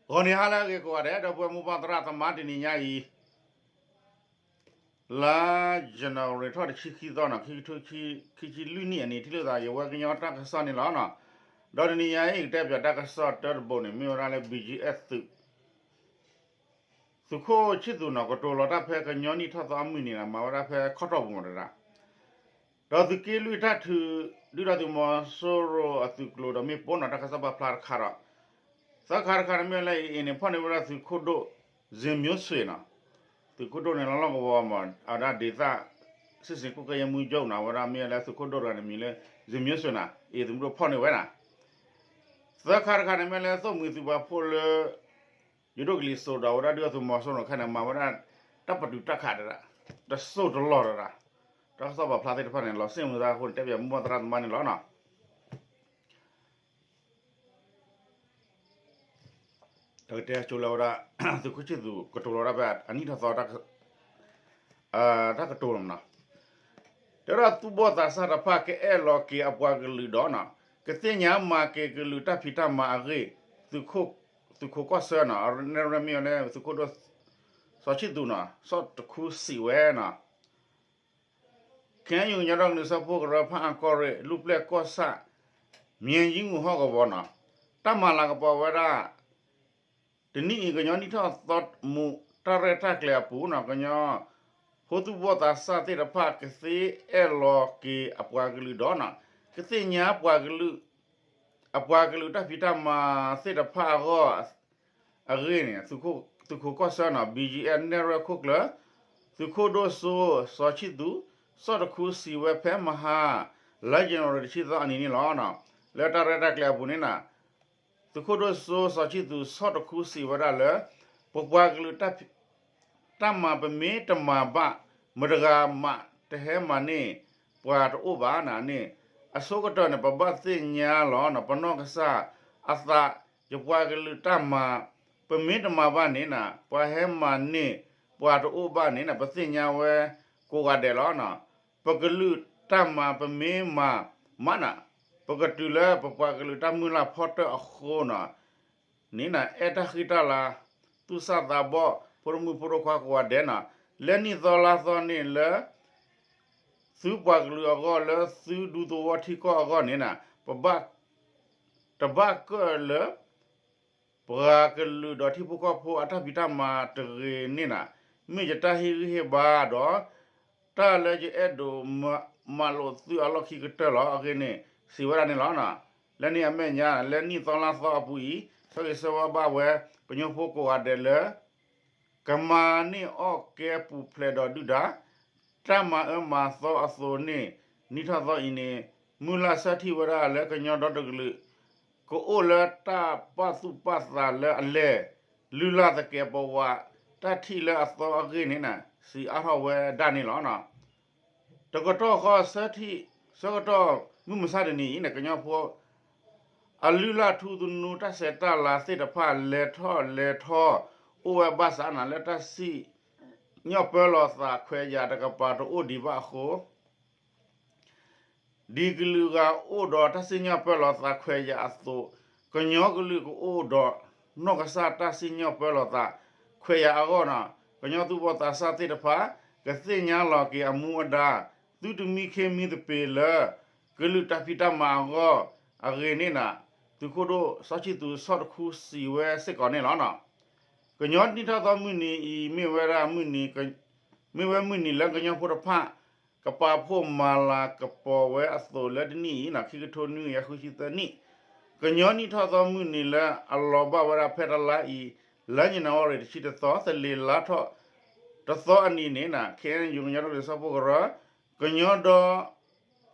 ဂီၤနံၤဟါလၢအဂ့ၤကိးဂၤဒဲး ဒီပုၢ်ဝဲၢ်မိၢ်ပၢ်သရၣ်သမါ တနံၤညါအံၤ လါယနူၤအါရံၤထီၣ်တဆံခံသီန့ၣ် ခံကထိခံဆံလွံၢ်နံၣ်အနံၤ ထံၣ်လိာ်သးယဝဲကညီတၢ်ကစီၣ်န့ၣ်လီၤ. ဒီးတနံၤညါအံၤ ကတဲပၠးတၢ်ကစီၣ်တၢတဘိန့ၣ် မ့ၢ်ဝဲဒၣ်လၢ ဘီကၠံအ့ၣ် သုး သုးခိၣ်ဆံၣ်သူးန့ၣ် ကတိၤလီၤတၢ်ဖဲကညီနံၣ်ထီၣ်သီအမုၢ်နံၤန့ၣ် မၤဝဲဒၣ်ဖဲခီၣ်ထီၣ်ပူၤမးတဒၣ် ဒီးသုးက့လွံၢ်တၢ်ထုး ဒုၣ်ဒါသုးမီၤစိရိၤအသုးကျိၤဒီးမ့ၣ်ပိၢ်န့ၣ် တၢ်ကစီၣ်ပာ်ဖျါတခါဒီး သၢခါတခါန့ၣ်မ့ၢ်လၢ အံၤန့ၣ် ဖီၣ်န့ၢ်ဝဲဒၣ်သုးခိၣ်ဒိၣ် စ့မျိုးဆွေ န့ၣ် သုးခိၣ်ဒိၣ်န့ၣ်လီၤလီၢ်ကဝီၤမး အဝဲဒၣ်ဒ့သၣ် စစ်ဆင်ရေးကွပ်ကဲမှုချုပ် န့ၣ် အဝဲဒၣ်မ့ၢ်လၢသုးခိၣ်ဒိၣ်တဂၤန့ၣ်မံၤလၢ စ့မျိုးဆွေ န့ၣ် အံၤသုးမုၢ်ဒိၣ်ဖီၣ်န့ၢ်ဝဲန့ၣ် သၢခါတခါန့ၣ်မ့ၢ်လၢ သိၣ်မှံၤသုးပာ်ဖှိၣ်လၢ ယိၤဒိၣ်ကလံၤစိးဒီး အဝဲဒၣ်ဒုၣ်ဒါသုးမီၤစိရိၤန့ၣ် ခဲန့ၣ် မၤဝဲဒၣ် တၢ်ပတုာ်တၢ်ခးတဒၣ် တစိၢ်တလီၢ်တဒၣ် တၢ်ကစီၣ်ပာ်ဖျါသ့ၣ်တဖၣ်န့ၣ် လီၤစ့ၣ်မုာ်သးအဃိန့ၣ် တဲပၠးမိၢ်ပၢ်သရၣ်သမါန့ၣ်လီၤ. တကတဲဆိလၢဝဲဒၣ် သုးခိၣ်ဆံၣ်သူးကတိၤလီၤဒၣ်ဖဲအနံၣ်ထီၣ်သီ တၢ်ကတိၤလီၤမးနီၤ တဲဝဲဒၣ်သူၣ်ဘီၣ်သးစၢ်တဖၣ် ကအဲၣ်လီၤက့ၤအပှၤကလုာ်ဒီး ကသ့ၣ်ညါမၤက့ၤကလုာ်တၢ်ဖံးတၢ်မၤအဂ့ၢ် သုးခိၣ်ကီၢ်ဆၢန့ၣ် နဲၣ်ရဲၣ်မ့ၢ်ဝဲလၢ သုးခိၣ်ဒိၣ် စီၤဆံၣ်သူးန့ၣ် စီၤတခူစံးဝဲန့ၣ် ခဲအံၤကညီဒီကလုာ်စၢဖှိၣ်ကရၢ ဖၣ်အၣ်ကီၢ်ရ့ၣ် လူၢ်ပျဲၢ်ကီၢ်ဆၣ် မၠဲယံမူၤဟီၣ်ကဝီၤန့ၣ် တၢ်မၤလၤကပီၤဝဲဒၣ် တနံၣ်အံၤ ကညီနံၣ်ထီၣ်သီမူး တၢ်ရဲၣ်တၢ်ကျဲၤအပူၤန့ၣ် ကညီဖိသူၣ်ဘီၣ်သးစၢ်သ့ၣ်တဖၣ် ကသ့အဲၣ်လီၤက့ၤအပှၤကလုာ်ဒီးန့ၣ် ကသ့ၣ်ညါပှၤကလုာ် အပှၤကလုာ်တၢ်ဖံးတၢ်မၤသ့ၣ်တဖၣ်အဂီၢ် အဂ့ၢ်န့ၣ် သုးခိၣ်ကီၢ်ဆၢန့ၣ် ဘီကၠံအဲၣ် နဲၣ်ရဲၣ်ခိၣ်ကျၢၢ် သုးခိၣ်ဒိၣ်စိစီၤဆံၣ်သူး စီၤတခူစံးဝဲဖဲမဟါ လါယနူၤအါရံၤတဆံသီအနံၤန့ၣ်လီၤ. လၢတၢ်ရဲၣ်တၢ်ကျဲၤအပူၤန့ၣ်န့ၣ် သုးခိၣ်ဒိၣ်စိစီၤဆံၣ်သူး စီၤတခူစံးဝဲဒၣ်လၢ ပပှၤကလုာ် တၢ်မၤပမ့ၢ်တမၤဘၣ် မတဂၤမးတဟဲမၤန့ၢ် ပှၤတအိၣ်ဘၣ်န့ၣ်န့ၣ် အဆိကတၢၢ်န့ၣ် ပဘၣ်သ့ၣ်ညါလီၤန့ၣ် ပနီၢ်ကစၢ်အသး ယပှၤကလုာ်တၢ်မၤ ပမ့ၢ်တမၤဘၣ်န့ၣ်န့ၣ် ပှၤဟဲမၤန့ၢ် ပှၤတအိၣ်ဘၣ်န့ၣ်န့ၣ် ပသ့ၣ်ညါဝဲကိးဂၤဒဲးလီၤ. ပကလုာ်တၢ်မၤပမ့ၢ်မၤမးန့ၣ် ပကတုၤလၢပပှၤကလုာ်တၢ်မုၢ်လၢ်ဖီတၢၣ်အဃိန့ၣ် န့ၣ်န့ၣ် အဲၣ်တၢ်ဃံတၢ်လၤ သူၣ်စၢ်သးဘီၣ် ဖိဒိၣ်မုၣ်ဖိဒိၣ်ခွါကိးဂၤဒဲးန့ၣ် လၢနံၣ်သီလါသီန့ၣ်လၢ သုပှၤကလုာ်အဂီၢ် လၢသုဒူသဝီထံကီၢ်အဂီၢ်န့ၣ်န့ၣ် ပဘၣ် တဘၣ်ကၢၣ်လၢ ပှၤကလုာ်ဒီးထံဖိကီၢ်ဖိအတၢ်ဖံးတၢ်မၤတဂ့ၤန့ၣ်န့ၣ် မ့ၢ်ယတၢ်ဟ့ၣ်ဂံၢ်ဟ့ၣ်ဘါဒီး တၢ်လၢယအဲၣ်ဒိးမၤလိာ်သုအလီၢ်ခံကတၢၢ်လီၤ. အဂ့ၢ်န့ၣ် စံးဝဲဒၣ်န့ၣ်လီၤ. လၢန့ၣ်အမဲာ်ညါ လၢနံၣ်သီလါသီအပူၤအံၤ ဆၢဂ့ၤဆၢဝါဘၣ်ဝဲ ကညီဖိကိးဂၤဒဲးလၢ ကမၤန့ၢ်အီၣ်ကဲပူၤဖျဲးဒီးဒုၣ်ဒါ တၢ်မၤအၢမၤသီအသိးန့ၣ် နံၣ်ထီၣ်သီအံၤန့ၣ် မုၢ်လၢ်ဆၢထံၣ်ဝဲဒၣ်လၢကညီဒီတကလုာ် ကအိၣ်လၢတၢ်ပာ်သူၣ်ပာ်သးလၢအလဲၤ လုၢ်လၢ်သကဲးပဝး တၢ်ထံၣ်လၢအသီအဂ့ၢ်န့ၣ်န့ၣ် စံးအါထီၣ်ဝဲဒၣ်န့ၣ်လီၤ. တကတီၢ်ဃီ ဆၢထံၣ် ဆၢကတီၢ်မုၢ်မဆါတနံၤအံၤန့ၣ် ကညီဖိ အလုၢ်လၢ်ထူသနူတၢ်ဆဲးတၢ်လၤသ့ၣ်တဖၣ် လဲၤထီၣ်လဲၤထီ အိၣ်ဝဲဘၣ်ဆၣ်န့ၣ် လၢတၢ်စံၣ်ညီၣ်ပၢလီၤသးခွဲးယာ်တကပၤတအိၣ်ဒံးဘၣ်အဃိ ဒ်ကလုာ်ဂၤအိၣ်ဒီးတၢ်စံၣ်ညီၣ်ပၢလီၤသးခွဲးယာ်အသိး ကညီကလုာ်ကအိၣ်ဒီးနီၢ်ကစၢ်တၢ်စံၣ်ညီၣ်ပၢလီၤသးခွဲးယာ်အဂီၢ်န့ၣ် ကညီသူၣ်ဘီၣ်သးစၢ်သ့ၣ်တဖၣ် ကသ့ၣ်ညါလီၤက့ၤအမူအဒါ သုတမံခ့မံသပ့ၤလၢ ကလုာ်တၢ်ဖံးတၢ်မၤအဂီၢ် အဂ့ၢ်န့ၣ်န့ၣ် သုးခိၣ်ဒိၣ်စီၤဆံၣ်သူးစီၤတခူစံးဝဲစ့ၢ်ကီးန့ၣ်လီၤ. ကညီနံၣ်ထီၣ်သီမုၢ်နံၤအံၤ မ့ၢ်ဝဲဒၣ် မ့ၢ်ဝဲမုၢ်နံၤလၢကညီဖိတဖၣ် ကပာ်ဖှိၣ်မၤလၤကပီၤဝဲအသိးလၢတနံၣ်အံၤန့ၣ် ခံကထိနွံကယၤဃုဆံသၢနံၣ် ကညီနံၣ်ထီၣ်သီမုၢ်နံၤလၢအလီၤဘၣ်ဝဲဒၣ်ဖဲတလါအံၤ လါယနူၤအါရံၤတဆံတသီ သလ့ၤလါထီၣ်တသီအနံၤန့ၣ် ခ့ၣ်အဲၣ်ယူၣ် ကညီဒီကလုာ်စၢဖှိၣ်ကရၢ ကညီဒီ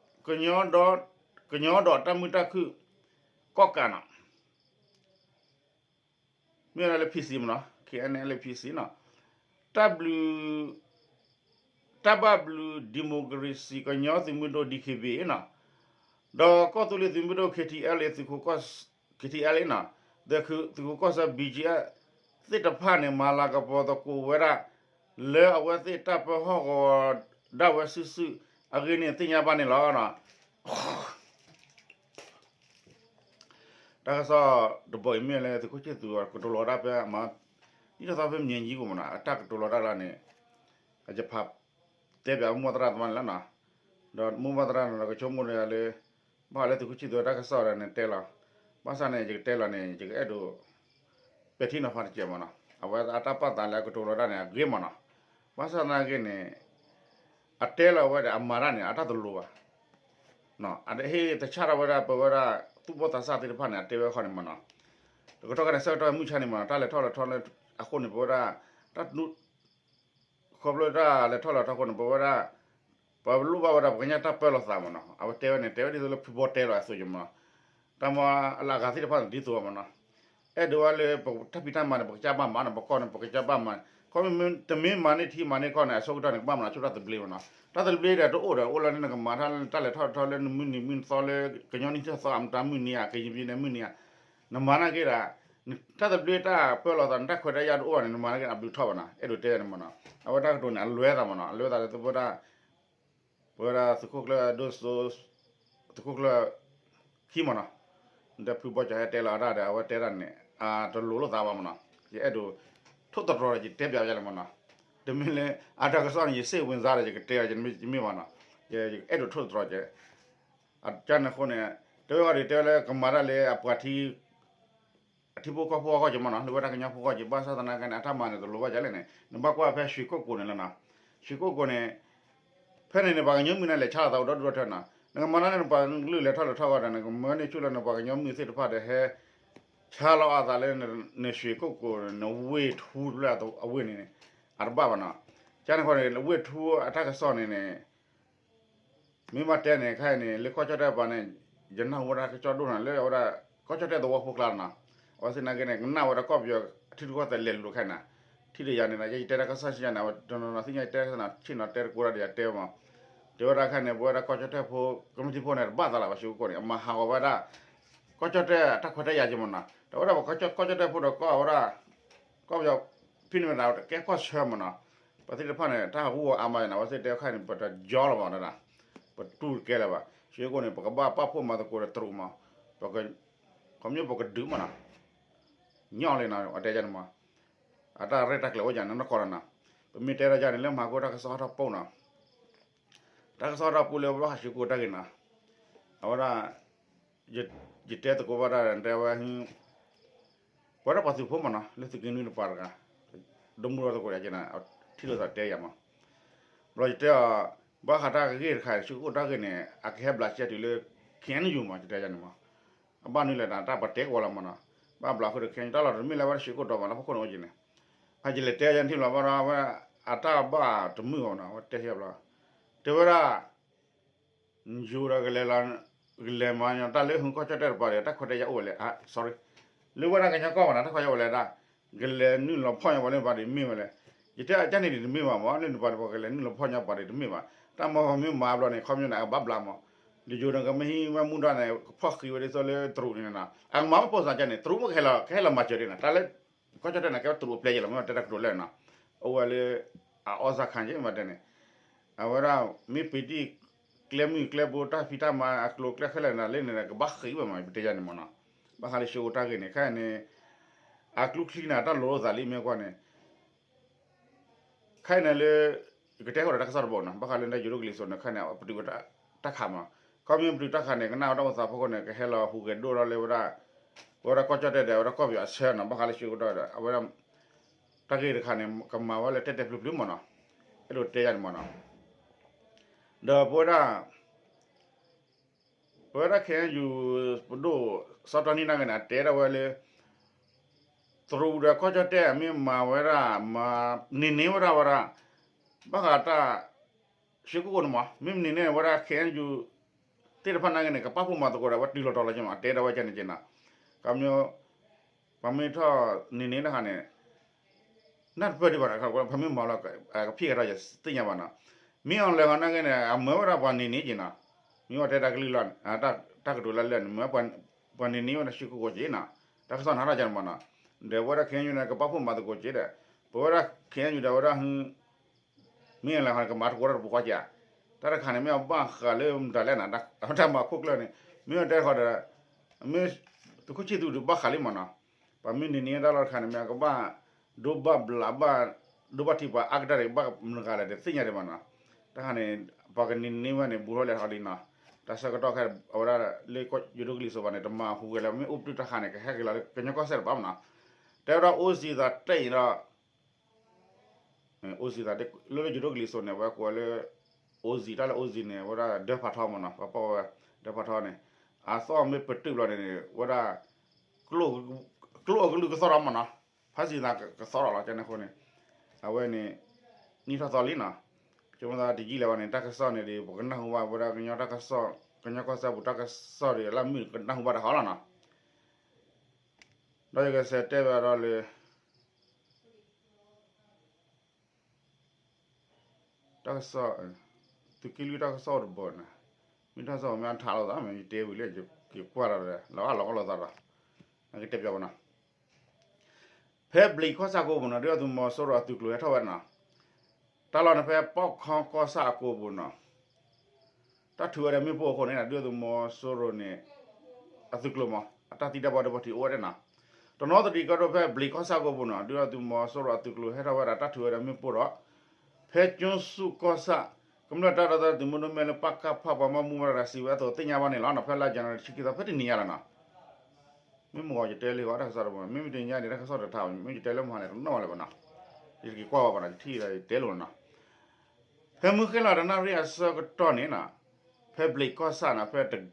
ကညီဒီ ကညီဒီးတၢ်မုာ်တၢ်ခုၣ် ကီၣ်ကးန့ၣ် မ့ၢ်ဝဲဒၣ်လၢ PC မ့ၢ်နီၤ ခ့ၣ်အဲၣ်ယူၣ် လၢ PC နီၤ တၢ်ဘျုး တၢ်ဘၣ်ဘျုး democracy ကညီသုးမုၢ်ဒိၣ် DKBA နီၤ ဒီးကီၢ်သူလ့ၤသုးမုၢ်ဒိၣ် KTLA သုးခိၣ်ကီၢ် KTLA နီၤ ဒီးသုးခိၣ်ကီၢ်ဆၢ ဘီကၠံအၣ် သ့ၣ်တဖၣ်န့ၣ် မၤလၤကပီၤသကိးဝဲဒၣ် လၢအဝဲသ့ၣ်တၢ်ပၢဟီၣ်ကဝီၤဒၣ်ဝဲစုာ်စုာ် အဂ့ၢ်န့ၣ်သ့ၣ်ညါဘၣ်န့ၣ်လီၤ. တၢ်ကစီၣ်တဘီအံၤမ့ၢ်လၢသုးခိၣ်ဆံၣ်သူးကတိၤလီၤတၢ်ဖဲ ဒ်သိးဖဲမၠဲၣ်ကၠံပူၤမနီၤ အတၢ်ကတိၤလီၤတၢ်လၢန့ၣ် ယဖးတဲပၠးမိၢ်သရၣ်သ့ၣ်တဖၣ်န့ၣ်လီၤနီၤ. ဒီးမိၢ်သရၣ်န့ၣ်ဒီးကဆိကမိၣ်ဒီးလၢ ဘၣ်ဃးလၢသုးခိၣ်ဆံၣ်သူးတၢ်ကစီၣ်ဒီးန့ၣ်တဲလီၤ. ဘၣ်ဆၣ်န့ၣ် ယကတဲလီၤန့ၣ် ယကအဲၣ်ဒိး ပဲာ်ထံနီၤဖးတစဲးမနီၤ. အဝဲအတၢ်ပာ်သးလၢအကတိၤလီၤတၢ်န့ၣ် အဂ့ၤမနီၤ. ဘၣ်ဆၣ်သနာ်က့န့ၣ် အတဲလီၤဝဲဒီးအမၤတၢ်န့ၣ် အတၢ်တလိၤဘၣ် အဟ့ၣ်တၢ်ဆၣ်ထီၣ်ဝဲဒၣ် ပဝဲဒၣ် သူၣ်ဘီၣ်သးစၢ်သ့ၣ်တဖၣ်န့ၣ် အတဲဝဲခီန့ၣ်မနီၤ. တကတီၢ်ခါန့ၣ် ဆၢကတီၢ်မုၢ်ဆါန့ၣ်မနီၤ တၢ်လဲၤထီၣ်လဲၤထီလၢအဃိန့ၣ် ပဝဲဒၣ် တၢ် ခီဖျိတၢ်လဲၤထီၣ်လဲၤထီအဃိန့ၣ် ပဝဲဒၣ် ပလိၣ်ဘၣ်ဝဲဒၣ် ပကညၣ်တၢ်ပၢလီၤသးမနီၤ. အဝဲတဲဝဲန့ၣ် တဲဝဲဒ်သိးလၢဖုဘီတဲလီၤအသိးယမနီၤ. တၢ်မၤအလၢအဂၤသ့ၣ်တဖၣ်န့ၣ် ဒ်သိးမနီၤ. အဲၣ်ဒိးဝဲလၢပတၢ်ဖံးတၢ်မၤန့ၣ် ပကစၢ်ဘၣ်မၤနီၤ, ပကီၢ်န့ၣ် ပကစၢ်ဘၣ်မၤ. ခီမ့ၢ်တမ့ၢ်မၤန့ၢ်ထံမၤန့ၢ်ကီၢ်န့ၣ် အဆိကတၢၢ်န့ၣ် ကဘၣ်မၤဆိတၢ်သဘျ့မနီၤ. တၢ်သဘျ့ဒီးတအိၣ်ဒီး အိၣ်လၢနကမၤတၢ်လၢတၢ်လဲၤထီၣ်လဲၤထီလၢနမုၢ်နံၤမုၢ်သီလၢ ကညီနံၣ်ထီၣ်သီ အမတၤမုၢ်နံၤဧါ ကရင်ပြည်နယ်မုၢ်နံၤဧါ နမၤနာ်က့ဒီး တၢ်သဘျ့တၢ်ပၢလီၤသး နတၢ်ခွဲးတၢ်ယာ်တအိၣ်ဘၣ်န့ၣ် နမၤနာ်က့ အဘျုးထီၣ်ဘၣ်နီၤ. အဲၣ်ဒိးတဲန့ၣ်မနီၤ. အဝဲတၢ်ကတိၤန့ၣ် အလွဲသးမနီၤ. အလွဲသးလၢသပဝဲဒၣ် ပဝဲဒၣ်သုးခိၣ်ကျၢၢ်ဒိၣ်စိ သုးခိၣ်ကျၢၢ်ခံမနီၤ. ဒီးဖုဘီကၠီၤဟဲတဲလီၤအတၢ်ဒီး အဝဲတဲဒၣ်န့ၣ် အတလိၤလိာ်သးဘၣ်မနီၤ. ယအဲၣ်ဒိး ထိၣ်သတြီၤဒီး ယတဲပၠးယလဲၣ်မနီၤ. တမ့ၢ်လၢ အတၢ်ကစီၣ်န့ၣ် ယစိတ်ဝင်စားဒီး ယကတဲအီၤ ယမ့ၢ်မနီၤ. ယအဲၣ်ဒိးထိၣ်သတြီၤကဲ အကန့ၣ်အဃိန့ၣ် တဲဝဲအီၤဒီး တဲဝဲလၢကမၤတၢ်လၢအပှၤထံ အထံဖိကီၢ်ဖိအဂီၢ်က့မနီၤ, လၢဝဲဒၣ်ကညီဖိအဂီၢ်က့ ဘၣ်ဆၣ်သနာ်က့န့ၣ် အတၢ်မၤန့ၣ် တလိၤဘၣ်ဒ်လဲၣ်န့ၣ် နဘၣ်ကွၢ်ဖဲရွှေကုက္ကိုန့ၣ်လီၤနီၤ. ရွှေကုက္ကိုန့ၣ် ဖဲန့ၣ်န့ၣ် ပှၤကညီမုၣ်န့ၣ် လဲၤဆါလီၤသးအိၣ်ဒီဒူၣ်ဒီထၢနီၤ. နကမၤတၢ်လၢနပှၤကလုာ်လဲၤထီၣ်လဲၤထီၣ်အဂီၢ်ဒီး နကမၢန့ၢ်ဆူၣ်လၢနပှၤကညီမုၣ်သ့ၣ်တဖၣ်ဒီး ဟဲဆါလီၤအသးလၢ နရွှေကုက္ကိုန့ၣ် ဝ့ၢ်ထူလၢအဝ့ၢ်န့ၣ်န့ၣ် အတဘၣ်ဘၣ်နီၤ. ကန့ၣ်အဃိန့ၣ် ဝ့ၢ်ထူအတၢ်ကစီၣ်န့ၣ်န့ၣ် မ့ၢ်ဘၣ်တဲန့ၣ် ခဲအံၤန့ၣ် လၢကီၢ်ကၠီၣ်တဲၣ်ပၤန့ၣ် ယနၢ်ဟူဝဲဒၣ်ကစီၣ်ဒိၣ်နီၤ လၢအဝဲဒၣ် ကီၢ်ကၠီၣ်တဲၣ်သဝီဖိကျါနီၤ. အဝဲသနာ်က့န့ၣ် ကနၣ်ဝဲဒၣ်ကီၢ်ပယီၤအထံရူၢ်ကီၢ်သဲးလဲၤလူၤခဲအံၤနီၤ. ထံၣ်ဒီးယၤန့ၣ်ဒီး ယဲယတဲတၢ်ကစီၣ်ဆံးယၤန့ၣ် အဝဲတနီၤနီၤသ့ၣ်ညါယတဲတၢ်ကစီၣ်နီၤ ဆ့ၣ်နီၤတဲတကိးတၢ်ဒီးယၤတဲဝဲမး. တဲဝဲဒၣ်ခဲအံၤန့ၣ် ပဝဲဒၣ်ကီၢ်ကၠီၣ်တဲၣ်ဖိ ကမျၢၢ်ထံဖိန့ၣ် တဘၣ်သးလၢၤဘၣ် ရွှေကုက္ကိုန့ၣ် အမၤဟးဂီၤဝဲဒၣ် ကီၢ်ကၠီၣ်တဲၣ်တၢ်ခွဲးတၢ်ယာ်က့မးနီၤ. ဒီးဝဲဒၣ်ပကီၢ်ကၠီၣ်တဲၣ်ဖိဒီးကီၢ်ဝဲဒၣ် ကီၢ်ပယီၤဖံန့ၣ်မတၤ ကဲကီၢ်ဆၢမးနီၤ. ပှၤသ့ၣ်တဖၣ်န့ၣ် တၢ်ဟးဂူာ်အါမးယၤန့ၣ် အဝဲသ့ၣ်တဲခဲအံၤန့ၣ် ပတယီလၢၤဘၣ်နီၤ. ပတူၢ်တကဲလၢၤဘၣ်. ရွှေကုက္ကိုန့ၣ် ပကဘၣ်ပာ်ဖှိၣ်မၤသကိးဒီးတရူးမး. ခီမ့ၢ်ပကဒုးမးနီၤ ညီလံနီၤ အတဲယၤန့ၣ်မး. အတၢ်ရဲၣ်တၢ်ကျဲၤအိၣ်ယၤန့ၣ် နီၢ်ကီၢ်နီၤ. ပမ့ၢ်တဲထီၣ်ယၤန့ၣ် လၢမၤကိတၢ်ကစီၣ်ဟီၣ်ထီၣ်ပူၤနီၤ. တၢ်ကစီၣ်ဟီၣ်ထီၣ်ပူၤလၢဘၣ်ဃးရွှေကုက္ကိုတၢ်ဂ့ၢ်နီၤ. အဝဲဒၣ် ယတဲသကိးဘၣ်တၢ်ဒီး တဲဝဲ ပဝဲဒၣ်ပှၤသုးဖိမးနီၤ လၢသုးက့နွံတပၤတဂၤ ဒိမုၣ်ထီၣ်သကိးယၤက့နီၤ ထံၣ်လိာ်သးတဲယၤမး. ဘျီယတဲအီၤ ဘၣ်ဃးတၢ်ဂ့ၢ်တခါ ရွှေကုက္ကိုတၢ်ဂ့ၢ်န့ၣ် အကဟဲဘျးစဲတုၤလၢ ခ့ၣ်အဲၣ်ယူၣ်မး ယတဲယၤန့ၣ်မး. အဘၣ်နုၤလဲၣ်တၢ် တၢ်ပတဲကဝီၤလီၤမးနီၤ. ဘၣ်ဘျးဃုာ်ဒီး ခ့ၣ်အဲၣ်ယူၣ် တၢ်လီၢ်တမ့ၢ်လၢဝဲဒၣ်ရွှေကုက္ကိုတၢ်မး လၢဖီခိၣ်န့ၣ်အိၣ်က့န့ၣ်. ဖဲယလဲၤတဲယၤထံၣ်ဘျီဘၣ်ဒီး အဝဲအတၢ်ဘၣ်တမုာ်ဘၣ်နီၤ အဝဲတဲယၤဘျီ တဲဝဲဒၣ် ယိၤဒီးကလဲၤလီၤ ကလဲၤမၤညီတၢ်လၢဟုကီၢ်ကၠီၣ်တဲၣ်တပၤဒီး တၢ်ခွဲးတၢ်ယာ်အိၣ်ဝဲလဲၣ်, sorry, လၢဝဲဒၣ်ကညီကီၢ်ဘၣ်နီၤ တၢ်ခွဲးတၢ်ယာ်အိၣ်ဝဲလဲၣ်ဒၣ်, ကလဲၤနုာ်လီၤဖီၣ်ညီပှၤလၢပှၤဒ်မ့ၢ်ဝဲလဲၣ်. ယတဲအကန့ၣ်ဒ်တမ့ၢ်ဘၣ်မး လၢနပှၤဒ်ပှၤကလဲၤနုာ်လီၤဖီၣ်ညီပှၤဒ်တမ့ၢ်ဘၣ်. တၢ်မၤမ့ၢ်မၤဘျီန့ၣ် ခီပညီန့ၣ် အကဘၣ်ဘျးမး, ဒီးယိၤန့ၣ် ကမ့ၢ်ဟံးဝဲမူဒါန့ၣ် ကဖီၣ်ဃံးဝဲဒ်သိးလၢတရူးန့ၣ်နီၤ, အကမၤမ့ၢ်ပိာ်သးကန့ၣ် တရူးမ့ၢ်ကဟဲလီၤ ကဟဲလီၤမၤစၢၤဒ်နီၤ တၢ်လၢ ကီၢ်ကၠီၣ်တဲၣ်န့ၣ် ကဲဝဲတရူးအပျဲၢ်ယဲလီၤ မ့ၢ်ဝဲတဲတၢ်ကတိၤလၢနီၤ, အိၣ်ဝဲလၢ အအီၣ်စၢ်ခါက့မးတဲန့ၣ်, အဝဲဒၣ် မ့ၢ်ပံၤတံၢ် ကျဲမုၢ်ကျဲဘိ တၢ်ဖံးတၢ်မၤအကျိၤအကျဲခဲလၢာ်န့ၣ် လၢန့ၣ် ကဘၣ်ဃံးဝဲမး ပတဲယၤန့ၣ်မးနီၤ, ဘၣ်ဃးလၢရွှေကုက္ကိုတၢ်ဂ့ၢ်န့ၣ် ခဲအံၤန့ၣ် အကျိချံန့ၣ် တၢ်လိၤလိာ်သးလံမ့ၢ်ကွၢ်န့ၣ် ခဲအံၤန့ၣ်လၢ ယကတဲဃီဒီးတၢ်ကစီၣ်တဘိနီၤ, ဘၣ်ဃးလၢနယိၤဒိၣ်ကလံၤစိးန့ၣ် ခဲအံၤန့ၣ် ပတုာ်ဝဲတၢ်ခးမး, ခီမ့ၢ်ပတုာ်တၢ်ခးန့ၣ် ကနၣ်ဝဲတၢ်အိၣ်သးဖီခိၣ်န့ၣ် ကဟဲလီၤဟူးဂဲၤဒိၣ်ထီၣ်လၢဝဲဒၣ် ပဝဲဒၣ်ကီၢ်ကၠီၣ်တဲၣ်ဒီး အဝဲဒၣ်ကီၢ်ပယီၤအဆၢနီၤ, ဘၣ်ဃးလၢရွှေကုက္ကိုတၢ်ဒီး အဝဲဒၣ် တၢ်ဂ့ၢ်တခါန့ၣ် ကမၤဝဲလၢတဲတဲပျုၤပျုၤမးနီၤ, အဲၣ်ဒိးတဲယၤန့ၣ်မးနီၤ, ဒီးပဝဲဒၣ် ပဝဲဒၣ် ခ့ၣ်အဲၣ်ယူၣ် ပဒိၣ်စီၤတီနံနာ်က့န့ၣ် အတဲဒၣ်ဝဲလၢ တရူးဒီးကီၢ်ကၠီၣ်တဲၣ် မ့ၢ်မၤဝဲဒၣ် မၤန့ၢ်န့ၢ်ဝဲဒၣ်ဝဲဒၣ် ဘၣ်ဃးတၢ် ရွှေကုက္ကိုန့ၣ်မး မ့မ့ၢ်န့ၣ်န့ၣ် ဝဲဒၣ် ခ့ၣ်အဲၣ်ယူၣ် သ့ၣ်တဖၣ်နာ်က့န့ၣ် ကပာ်ဖှိၣ်မၤသကိးဒီး ဝဲတုၤလီၤတီၤလီၤက့မး အတဲဒၣ်ဝဲကန့ၣ်က့နီၤ, ကမ ပှၤမ့ၢ်ထီၣ်န့ၢ်န့ၢ်တခါန့ၣ် နၢ်တပၢၢ်ဒံးဘၣ်နီၤ, ပှၤမ့ၢ်မၤလီၤ ကဖံးကထီၣ်ယသ့ၣ်ညါဘၣ်နီၤ, မ့ၢ်အီၤလဲၤဃီနာ်က့န့ၣ် အမၢဝဲဒၣ်ပှၤန့ၢ်န့ၢ်က့နီၤ, မ့ၢ်အီၤတဲတၢ်ကလုၢ်လီၤ တၢ်ကတိၤလၢလၢာ်န့ၣ် မ့ၢ်ပှၤန့ၢ်န့ၢ်ဝဲဒၣ်ရွှေကုက္ကိုက့နီၤ, တၢ်ကစီၣ်နၤထီၣ်ကန့ၣ်မးနီၤ, ဒီးပဝဲဒၣ် ခ့ၣ်အဲၣ်ယူၣ်န့ၣ် ကပာ်ဖှိၣ်မၤသကိးက့ဒီး ပဝဲဒၣ် ခ့ၣ်အဲၣ်ယူၣ်ဒီးဝဲဒၣ် မ့ၢ်လဲၤဃီန့ၣ် ကမၤသကိးတၢ်တပူၤဃီက့ဧါ, တၢ်တခါန့ၣ် မ့ၢ်အဘၣ်ဃးလၢမတၤလဲၣ်နီၤ, တၢ်မၤခိၣ်ကျၢၢ်န့ၣ် မ့ၢ်အတဲဃီဒီး မ့ၢ် သုးခိၣ်ဆံၣ်သူးဒုးဘၣ်ဃးလံမ့ၢ်နီၤ, ပှၤမ့ၢ်န့ၢ်န့ၢ်တၢ်လီၢ်တခါန့ၣ် မ့ၢ်ကဘၣ် ဒိဘၣ်ဘျးဘၣ် ဒိဘၣ်ထံးပှၤအါကတၢၢ်န့ၣ် ဘၣ်မနုၤဂၤလဲၣ်တသ့ၣ်ညါဒံးဘၣ်နီၤ, တၢ်ခါန့ၣ် ပှၤကန့ၢ်န့ၢ်ဝဲန့ၣ် ဘူးထီၣ်လဲၤထီၣ်လံနီၤ, တၢ်ဆၢကတီၢ်ခဲအံၤ အဝဲဒၣ်လၢယိၤဒိၣ်ကလံၤစိးဘၣ်န့ၣ် တမၤဟူးဂဲၤလၢၤ မ့ၢ်အိၣ်ပတုာ်တၢ်ခါန့ၣ် ကဟဲက့ၤလီၤလၢကညီကီၢ်စဲၣ်တပၤမ့ၢ်နီၤ, တဲဝဲဒၣ်အိၣ်စံးသးတဲအံၤဒီး အိၣ်စံးသး လၢလၢယိၤဒိၣ်ကလံၤစိးန့ၣ် အဝဲကိးဝဲလၢ အိၣ်စံး တၢ်လၢအိၣ်စံးန့ၣ် အဝဲဒၣ်ဒၢဖးထီမ့ၢ်နီၤ, ပှၤပိာ်ဝဲ ဒၢဖးထီန့ၣ် အသီၣ်မ့ၢ်ပတုာ်ဘျီန့ၣ် ဝဲဒၣ် ကျိအကလုာ်ကသီၣ်ထီမ့ၢ်နီၤ, ဖးစံးသးကသီၣ်ထီလီၤ ကန့ၣ်အဃိန့ၣ် အဝဲန့ၣ် နံၣ်ထီၣ်သီလံနီၤ, ဆိကမိၣ်သးတယံာ်လၢၤဘၣ်န့ၣ် တၢ်ကစီၣ်န့ၣ်ဒီး ပကနၢ်ဟူဘၣ်ဝဲဒၣ်ကညီတၢ်ကစီၣ် ကညီကီၢ်စဲၣ်ပူၤတၢ်ကစီၣ်ဒီး လၢမုၢ်ကနၢ်ဟူဘၣ်တဟီလီၤနီၤ, ဒီးယကစံးတဲဘၣ်ဒီးလၢ တၢ်ကစီၣ် သုးက့လွံၢ်တၢ်ကစီၣ်အိၣ်တဘီန့ၣ်, မ့ၢ်တၢ်ကစီၣ်မ့ၢ်အထးလိာ်သး မ့ၢ်ယတဲဝံၤလၢ ယကွၢ်ဒီး လီၤအါလီၤကီလီၤသးဒီး နကတဲပၠးဝဲနီၤ, ဖဲဘျံးကီၢ်ဆၣ်ကိးပူၤနီၤ ဒုၣ်ဒါသုးမီၤစိရိၤအသုးကျိၤဟဲထီၣ်ဝဲနီၤ, တၢ်လီၢ်န့ၣ်ဖဲပီၣ်ခီကီၢ်ဆၣ်အကိးပူၤနီၤ တၢ်ထုးဝဲဒီးမ့ၣ်ပိၢ်အဃိန့ၣ် ဒုၣ်ဒါသုးမီၤစိရိၤန့ၣ် အသုးကျိၤမး အတၢ်သံတၢ်ဘၣ်ဒိဘၣ်ထံးအိၣ်ဝဲဒၣ်နီၤ, တနီသရံၣ်ကီၢ်ဒိၣ်ဖဲဘျံးကီၢ်ဆၣ်ကိးပူၤနီၤ ဒုၣ်ဒါသုးမီၤစိရိၤအသုးကျိၤဟဲထီၣ်ဝဲဒၣ်တၢ်ထုးဝဲဒီးမ့ၣ်ပိၢ်ဒီး ဖဲကၠိစူၣ်ကီၢ်ဆၣ် ကမျၢၢ်တၢ်ဒီသဒၢသုးမုၢ်ဒိၣ်မ့ၢ်လၢ ပကဖ ပှၤဘၣ်မူဘၣ်ဒါစံးဝဲအသိးသ့ၣ်ညါဘၣ်န့ၣ်လီၤနီၤ, ဖဲလါယနူၤအါရံၤတဆံခံသီ ဖဲတနံၤညါလီၤနီၤ မ့ၢ်မဂီၤယတဲလံဂီၤတၢ်ကစီၣ်တဘိ မ့မ့ၢ်တနံၤညါန့ၣ် တၢ်ကစီၣ်တထါဘၣ် မ့ၢ်ယတဲလၢမဟါန့ၣ် တနီၣ်ဝဲလၢၤဘၣ်နီၤ, ယတက့ၤကွၢ်ဝဲဘၣ်နီၤ ယထံၣ်ဒီးယတဲလိာ်နီၤ, ဖဲမုၢ်ဃ့လီၤတနၣ်ရံၣ်အဆၢကတီၢ်န့ၣ်နီၤ, ဖဲဘျံးကီၢ်ဆၣ်နီၤ ဖဲ တဂၤ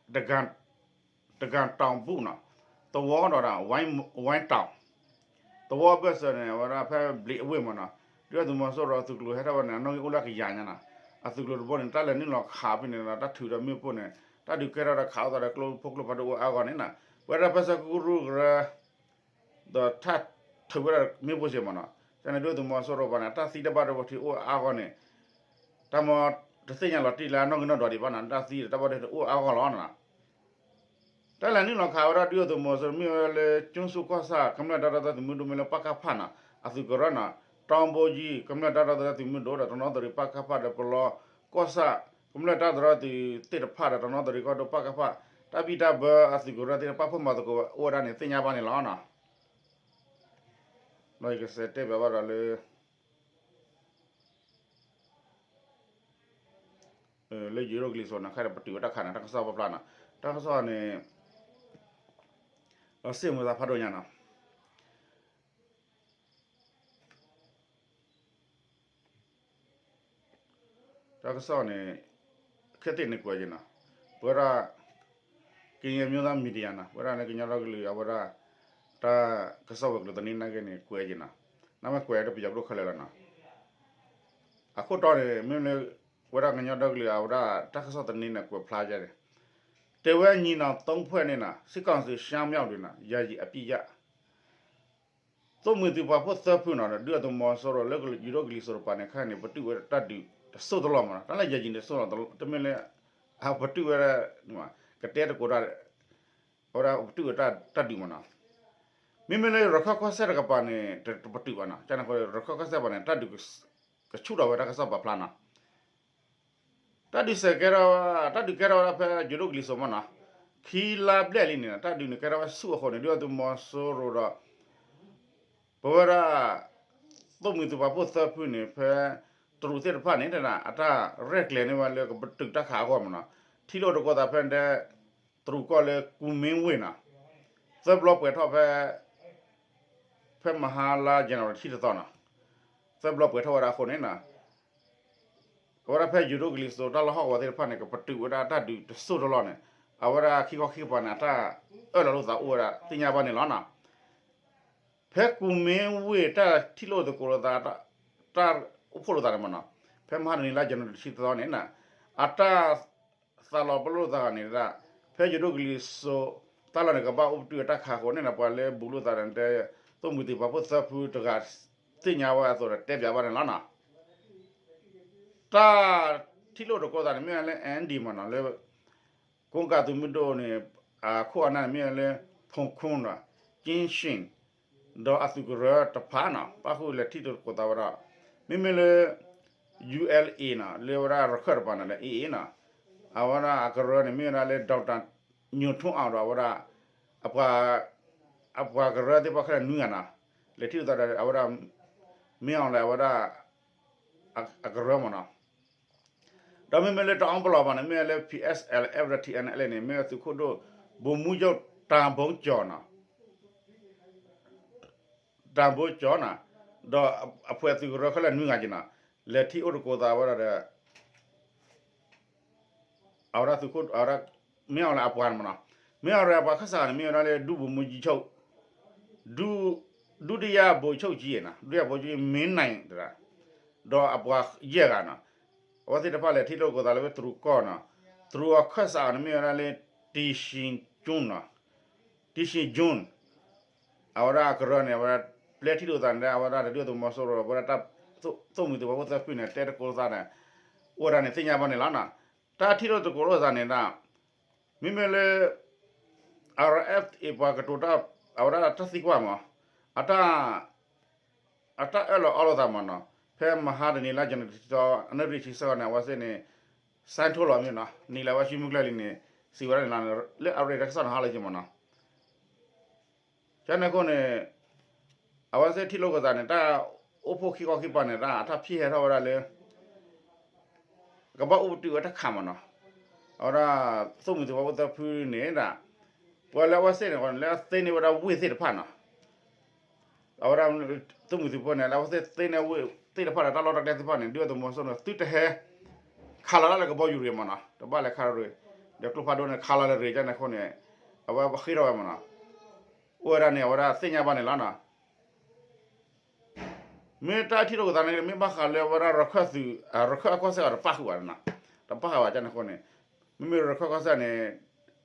တဂၤတီၤဘူၣ်နီၤ, သဝီဒီး ဝဲတီၤ သဝီဘၢၣ်စၢၤန့ၣ် အဝဲဒၣ်ဖဲဘျံးအဝ့ၢ်မးနီၤ, ဒုၣ်ဒါသုးမီၤစိရိၤအသုးကျိၤဟဲထီၣ်ဝဲန့ၣ် အနီၣ်ဂံၢ်အိၣ်လၢကယၤညါနီၤ, အသုးကျိၤတဘိန့ၣ် တၢ်လဲၤနုာ်လီၤခးဖဲန့ၣ်ဒီး တၢ်ထုးဒီးမ့ၣ်ပိၢ်န့ၣ် တၢ်ဒုးကဲထီၣ်ဒီးခးအိၣ်သးဒီးကျိဖိကျိဖးဒိၣ်အိၣ်အါဂီၢ်န့ၣ်နီၤ, ဝဲဒၣ်ဖဲဆၢကရူၢ်ကရၢ ဒီးထၢၣ်ထုးဝဲဒၣ်မ့ၣ်ပိၢ်စ့ၢ်မးနီၤ, ကန့ၣ်ဒုၣ်ဒါသုးမီၤစိရိၤဘၣ်န့ၣ် တၢ်သံတၢ်ဘၣ်ဒိဘၣ်ထံးအိၣ်အါဂီၢ်န့ၣ် တၢ်မ့ၢ်တသ့ၣ်ညါလီၤတံၢ်လၢအနီၣ်ဂံၢ်နီၣ်ဒွးဒံးဘၣ်နီၤ, တၢ်သံတၢ်ဘၣ်ဒိဘၣ်ထံးအိၣ်အါဂီၢ်လီၤနီၤ တၢ်လဲၤနုာ်လီၤခးဝဲဒၣ်ဒုၣ်ဒါသုးမီၤစိရိၤ မ့ၢ်ဝဲလၢကၠိစူၣ်ကီၢ်ဆၣ် ကမျၢၢ်တၢ်ဒီသဒၢသုးမုၢ်ဒိၣ်မ့ၢ်လၢ ပကဖ နီၤ အသုးကရၢနီၤ, တီဘိယံၤ ကမျၢၢ်တၢ်ဒီသဒၢသုးမုၢ်ဒိၣ်ဒီးတနီသရံၣ် ပကဖ ဒီးပလီကီၢ်ဆၣ် ကမျၢၢ်တၢ်ဒီသဒၢသုးသ့ၣ်တဖၣ်ဒီးတနီသရံၣ်ကီၢ်ဒိၣ် ပကဖ တၢ်ဘံၣ်တၢ်ဘၢအသုးကရၢသ့ၣ်တဖၣ် ပာ်ဖှိၣ်မၤသကိးအိၣ်ဝဲဒၣ်န့ၣ် သ့ၣ်ညါဘၣ်န့ၣ်လီၤနီၤ. ဒီးယကစံးတဲဘၣ်ဘၣ်ဒီးလၢ လၢယိၤဒိၣ်ကလံၤစိးန့ၣ် ခဲအံၤပတုာ်ဝဲတၢ်ခးန့ၣ် တၢ်ကစီၣ်ပာ်ဖျါနီၤ, တၢ်ကစီၣ်န့ၣ် လီၤစ့ၣ်မုာ်သးဖးဒိၣ်ညါနီၤ, တၢ်ကစီၣ်န့ၣ် ခဲသ့ၣ်န့ၣ်ကွဲးက့ၤနီၤ, ပဝဲဒၣ် ကရင်အမျိုးသားမီဒီယာနီၤ, ပဝဲဒၣ်လၢကညီဒီကလုာ်အဝဲဒၣ် တၢ်ကစီၣ်ဝဲၤကျိၤသန့နၢ်က့န့ၣ် ကွဲးက့ၤနီၤ, နမ့ၢ်ကွဲးဒီးပယီၤပဒိၣ်ခဲလၢာ်လီၤနီၤ. အခိၣ်တီန့ၣ် မ့မ့ၢ်လၢ ဝဲဒၣ်ကညီဒီကလုာ်အဝဲဒၣ် တၢ်ကစီၣ်သန့န့ၣ် ကွဲးဖျါယဲန့ၣ်, တဲဝဲညီနောင်သုံးဖွဲ့န့ၣ်နီၤ, စစ်ကောင်စီရှမ်းမြောက်တွင်နီၤ ယာယီအပစ်ရပ် သိၣ်မှံၤသုးပာ်ဖှိၣ်သၢဖုနီၤ ဒုၣ်ဒါသုးမီၤစိရိၤလၢယိၤဒိၣ်ကလံၤစိးတပၤန့ၣ် ခဲအံၤန့ၣ် ပတုာ်ဝဲဒၣ်တၢ်ဒုးတစိၢ်တလီၢ်မးနီၤ, တၢ်လၢယဲယံၤန့ၣ်တစိၢ်လီၤ တမ့ၢ်လၢ ပတုာ်ဝဲဒၣ် ကတဲတကိးတၢ် အဝဲဒၣ်ပတုာ်ဝဲဒၣ်တၢ်ဒုးမးနီၤ. မ့မ့ၢ်လၢရခၢၣ်ကီၢ်စဲၣ်တကပၤန့ၣ် တပတုာ်ဘၣ်နီၤ, ကန့ၣ်အဃိ ရခၢၣ်ကီၢ်စဲၣ်တကပၤန့ၣ် တၢ်ဒုးကဆူၣ်ထီၣ်ဝဲတၢ်ကစီၣ်ပာ်ဖျါနီၤ. တၢ်ဒုးစဲးကဲထီၣ်ဝဲ တၢ်ဒုးကဲထီၣ်ဝဲဒၣ်ဖဲယိၤဒိၣ်ကလံၤစိးမးနီၤ, ခံလါဘျဲၣ်လံန့ၣ် တၢ်ဒုးန့ၣ်ကဲထီၣ်ဝဲဆူၣ်အဃိန့ၣ် ဒုၣ်ဒါသုးမီၤစိရိၤဒီး ပဝဲဒၣ် သိၣ်မှံၤသုးပာ်ဖှိၣ်သၢဖုန့ၣ် ဖဲတရူးသ့ၣ်တဖၣ်န့ၣ် အတၢ်ရဲၣ်ကျဲၤန့ၢ်ဝဲလၢကပတုာ်တၢ်ခးအဂီၢ်မးနီၤ, ထံၣ်လိာ်တကိးသးဖဲန့ၣ် တရူးကီၢ်လၢကူမ့ဝ့ၢ်နီၤ, သၢဘျီပှဲၤထီၣ်ဖဲ ဖဲမဟါလါယနူၤအါရံၤတဆံတသီနီၤ, သၢဘျီပှဲၤထီၣ်ဝဲဒၣ်အဃိန့ၣ်နီၤ အဝဲဒၣ်ဖဲယိၤဒိၣ်ကလံၤစိးတၢ်လီၢ်ဟီၣ်ကဝီၤသ့ၣ်တဖၣ်န့ၣ် ကပတုာ်ဝဲဒၣ်တၢ်ဒုးတစိၢ်တလီၢ်န့ၣ် အဝဲဒၣ်ခံခီခံကပၤန့ၣ် အတၢ်အၢၣ်လီၤလိာ်သးအိၣ်ဝဲဒၣ်သ့ၣ်ညါဘၣ်န့ၣ်လီၤနီၤ. ဖဲကူမ့ဝ့ၢ်တၢ်ထံၣ်လိာ်သကိးလိာ်သး တၢ်အိၣ်ဖှိၣ်လိာ်သးန့ၣ်မးနီၤ, ဖဲမဟါတနံၤလါယနူၤအါရံၤတဆံတသီန့ၣ် အတၢ်သးလီၤပလိာ်သးဂၤန့ၣ်ဒၣ် ဖဲယိၤဒိၣ်ကလံၤစိး တၢ်လီၢ်န့ၣ် ကဘၣ်အိၣ်ပတုာ်အတၢ်ခးအဃိန့ၣ် ပှၤလၢဘူးလိာ်သးန့ၣ်တဲ သိၣ်မှံၤသုးပာ်ဖှိၣ်သၢဖုတဂၤ သ့ၣ်ညါဝဲအသိးဒီးတဲပၠးဘၣ်န့ၣ်လီၤနီၤ. တၢ်ထံၣ်လိာ်တကိးသးန့ၣ် မ့ၢ်ဝဲလၢ အၣ်အၣ်ဒီး မးနီၤ လၢ ကိးကးသုးမုၢ်ဒိၣ်န့ၣ် အခိၣ်အနၢ်န့ၣ် မ့ၢ်ဝဲလၢ ဖူၣ်ခူၣ်ဒီး ကၠ့ၣ်ၡ့ၣ် ဒီးအသုးကရၢတဖၣ်နီၤ ပၣ်ဃုာ်လဲၤထံၣ်လိာ်တကိးသးဝဲဒၣ် မ့မ့ၢ်လၢ ယူၣ်အဲလ်အ့ နီၤ လၢဝဲဒၣ်ရခၢၣ်တပၤန့ၣ်ဒီး အ့ၣ်အ့ နီၤ အဝဲဒၣ်အကရၢန့ၣ် မ့ၢ်ဝဲဒၣ်လၢ ဒီးတၢ်ညိၣ်ထူၣ်အီၤဒီး အဝဲဒၣ် အပှၤကရၢသ့ၣ်တဖၣ်ခဲလၢာ်နွံဂၤနီၤ, လဲၤထံၣ်လိာ်သးဒီးအဝဲဒၣ် မင်းအောင်လှိုင် အဝဲဒၣ် အကရၢမ့ၢ်နီၤ. ဒီးမ့မ့ၢ်လၢတအီပလီၢ်ဘၣ်န့ၣ် မ့ၢ်လၢ P S L F ဒီး T N L A န့ၣ် မ့ၢ်သုးခိၣ်ဒိၣ် ဗိုလ်မှူးချုပ် တၢ်ဘိကၠီၤနီၤ, တၢ်ဘိကၠီၤနီၤ, ဒီးအဖှဲးသုးကရၢခဲလၢာ်နွံဂၤက့ၤနီၤ, လဲၤထံၣ်အိၣ်တကိးသးဝဲဒၣ်ဒီး အဝဲဒၣ်သုးခိၣ် အဝဲဒၣ် မင်းအောင်လှိုင် အပှၤန့ၣ်မ့ၢ်နီၤ. မင်းအောင်လှိုင် အပှၤခၢၣ်စးန့ၣ် မ့ၢ်ဝဲဒၣ်လၢ ဒုဗိုလ်မှူးချုပ် ဒု ဒုတိယဗိုလ်ချုပ်ကြီးနီၤ, ဒုတိယဗိုလ်ချုပ်ကြီး မင်းနိုင် ဒီးအပှၤယဲၢ်ဂၤနီၤ, အဝဲသ့ၣ်တဖၣ်လဲၤထံၣ်လိာ်သကိးသးလၢဝဲတရူးကီၢ်နီၤ, တရူးအခၢၣ်စးန့ၣ် မ့ၢ်ဝဲဒၣ်လၢ တီရှင်ကၠူၣ်နီၤ, တီရှင်ကၠူၣ် အဝဲဒၣ်အကရၢန့ၣ် အဝဲဒၣ်ပျဲထံၣ်လိာ်သးန့ၣ် အဝဲဒၣ်တၢ်ဒုးအသုးမီၤစိရိၤ အဝဲဒၣ်တၢ် သိၣ်မှံၤသပှၢ်ဖိသၢဖုန့ၣ် တဲတကိးလိာ်သးန့ၣ် အိၣ်ဝဲဒၣ်န့ၣ် သ့ၣ်ညါဘၣ်န့ၣ်လီၤနီၤ. တၢ်ထံၣ်လိာ်သကိးလိာ်သးန့ၣ်ဒၣ် မ့မ့ၢ်လၢ R F အံၤ ပှၤကတိၤတၢ် အဝဲဒၣ်တၢ်သံကွၢ်မး အတၢ် အတၢ်အၢၣ်လီၤအီလီၤသးမးနီၤ, ဖဲမဟါတနံၤလါယနူၤအါရံၤ ခံဆံဃိးန့ၣ် အဝဲသ့ၣ်န့ၣ် sign ထိုးလီၤမ့ၢ်နီၤ, နံၤလၢအဝဲဆံမုၢ်ကျၢၢ်လံန့ၣ် စံးဝဲဒၣ်န့ၣ်လီၤ, လၢအရ့တၢ်ကစီၣ်န့ၣ် ဟါလၢက့ၤမးနီၤ. ကန့ၣ်အဃိန့ၣ် အဝဲသ့ၣ်ထံၣ်လိာ်က့ၤသးန့ၣ် တၢ်အိၣ်ဖှိၣ်ခံခီခံပၤန့ၣ် တၢ်အတၢ်ဖံးဟဲထီၣ်ဝဲဒၣ်လၢ ကဘၣ်အိၣ်ပတုာ်ဝဲတခါမးနီၤ, အဝဲဒၣ် သိၣ်မှံၤသပှၢ်ဖိသၢဖုန့ၣ်ဒၣ် ပှၤလၢအဝဲသ့ၣ်န့ၣ် လၢအသ့န့ၢ်ဝဲဒၣ်ဝ့ၢ်သ့ၣ်တဖၣ်နီၤ, အဝဲဒၣ် သိၣ်မှံၤသပှၢ်ဖိန့ၣ် လၢအဝဲသ့ၣ်သ့န့ၢ်ဝ့ၢ်သ့ၣ်တဖၣ်ဒီးတၢ်လီၢ်တၢ်ကျဲသ့ၣ်တဖၣ်န့ၣ် ဒုးအသုးမီၤစိရိၤန့ၣ် သုတဟဲ ခးလီၤတၢ်လၢကဘီယူၤရ့ၣ်မးနီၤ, တဘၣ်လဲၤခးလီၤရ့ၣ်, ဒီးကျိဖးဒိၣ်န့ၣ် ခးလီၤလၢရ့ၣ်ကန့ၣ်အဃိန့ၣ် အဝဲပဃ့ထီၣ်ဝဲမးနီၤ, အိၣ်ဝဲဒၣ်န့ၣ် အဝဲဒၣ်သ့ၣ်ညါဘၣ်န့ၣ်လီၤနီၤ. မ့ၢ်တၢ်ထံၣ်လိာ်က့ၤသးန့ၣ် မ့ၢ်ဘၣ်ဃးလၢဝဲဒၣ်ရခၢၣ်သုး ရခၢၣ်အကီၢ်စဲၣ်အီၤတပၣ်ဃုာ်ဘၣ်နီၤ, တပၣ်ဃုာ်ဘၣ်ကန့ၣ်အဃိန့ၣ် မ့မ့ၢ်ရခၢၣ်ကီၢ်စဲၣ်န့ၣ်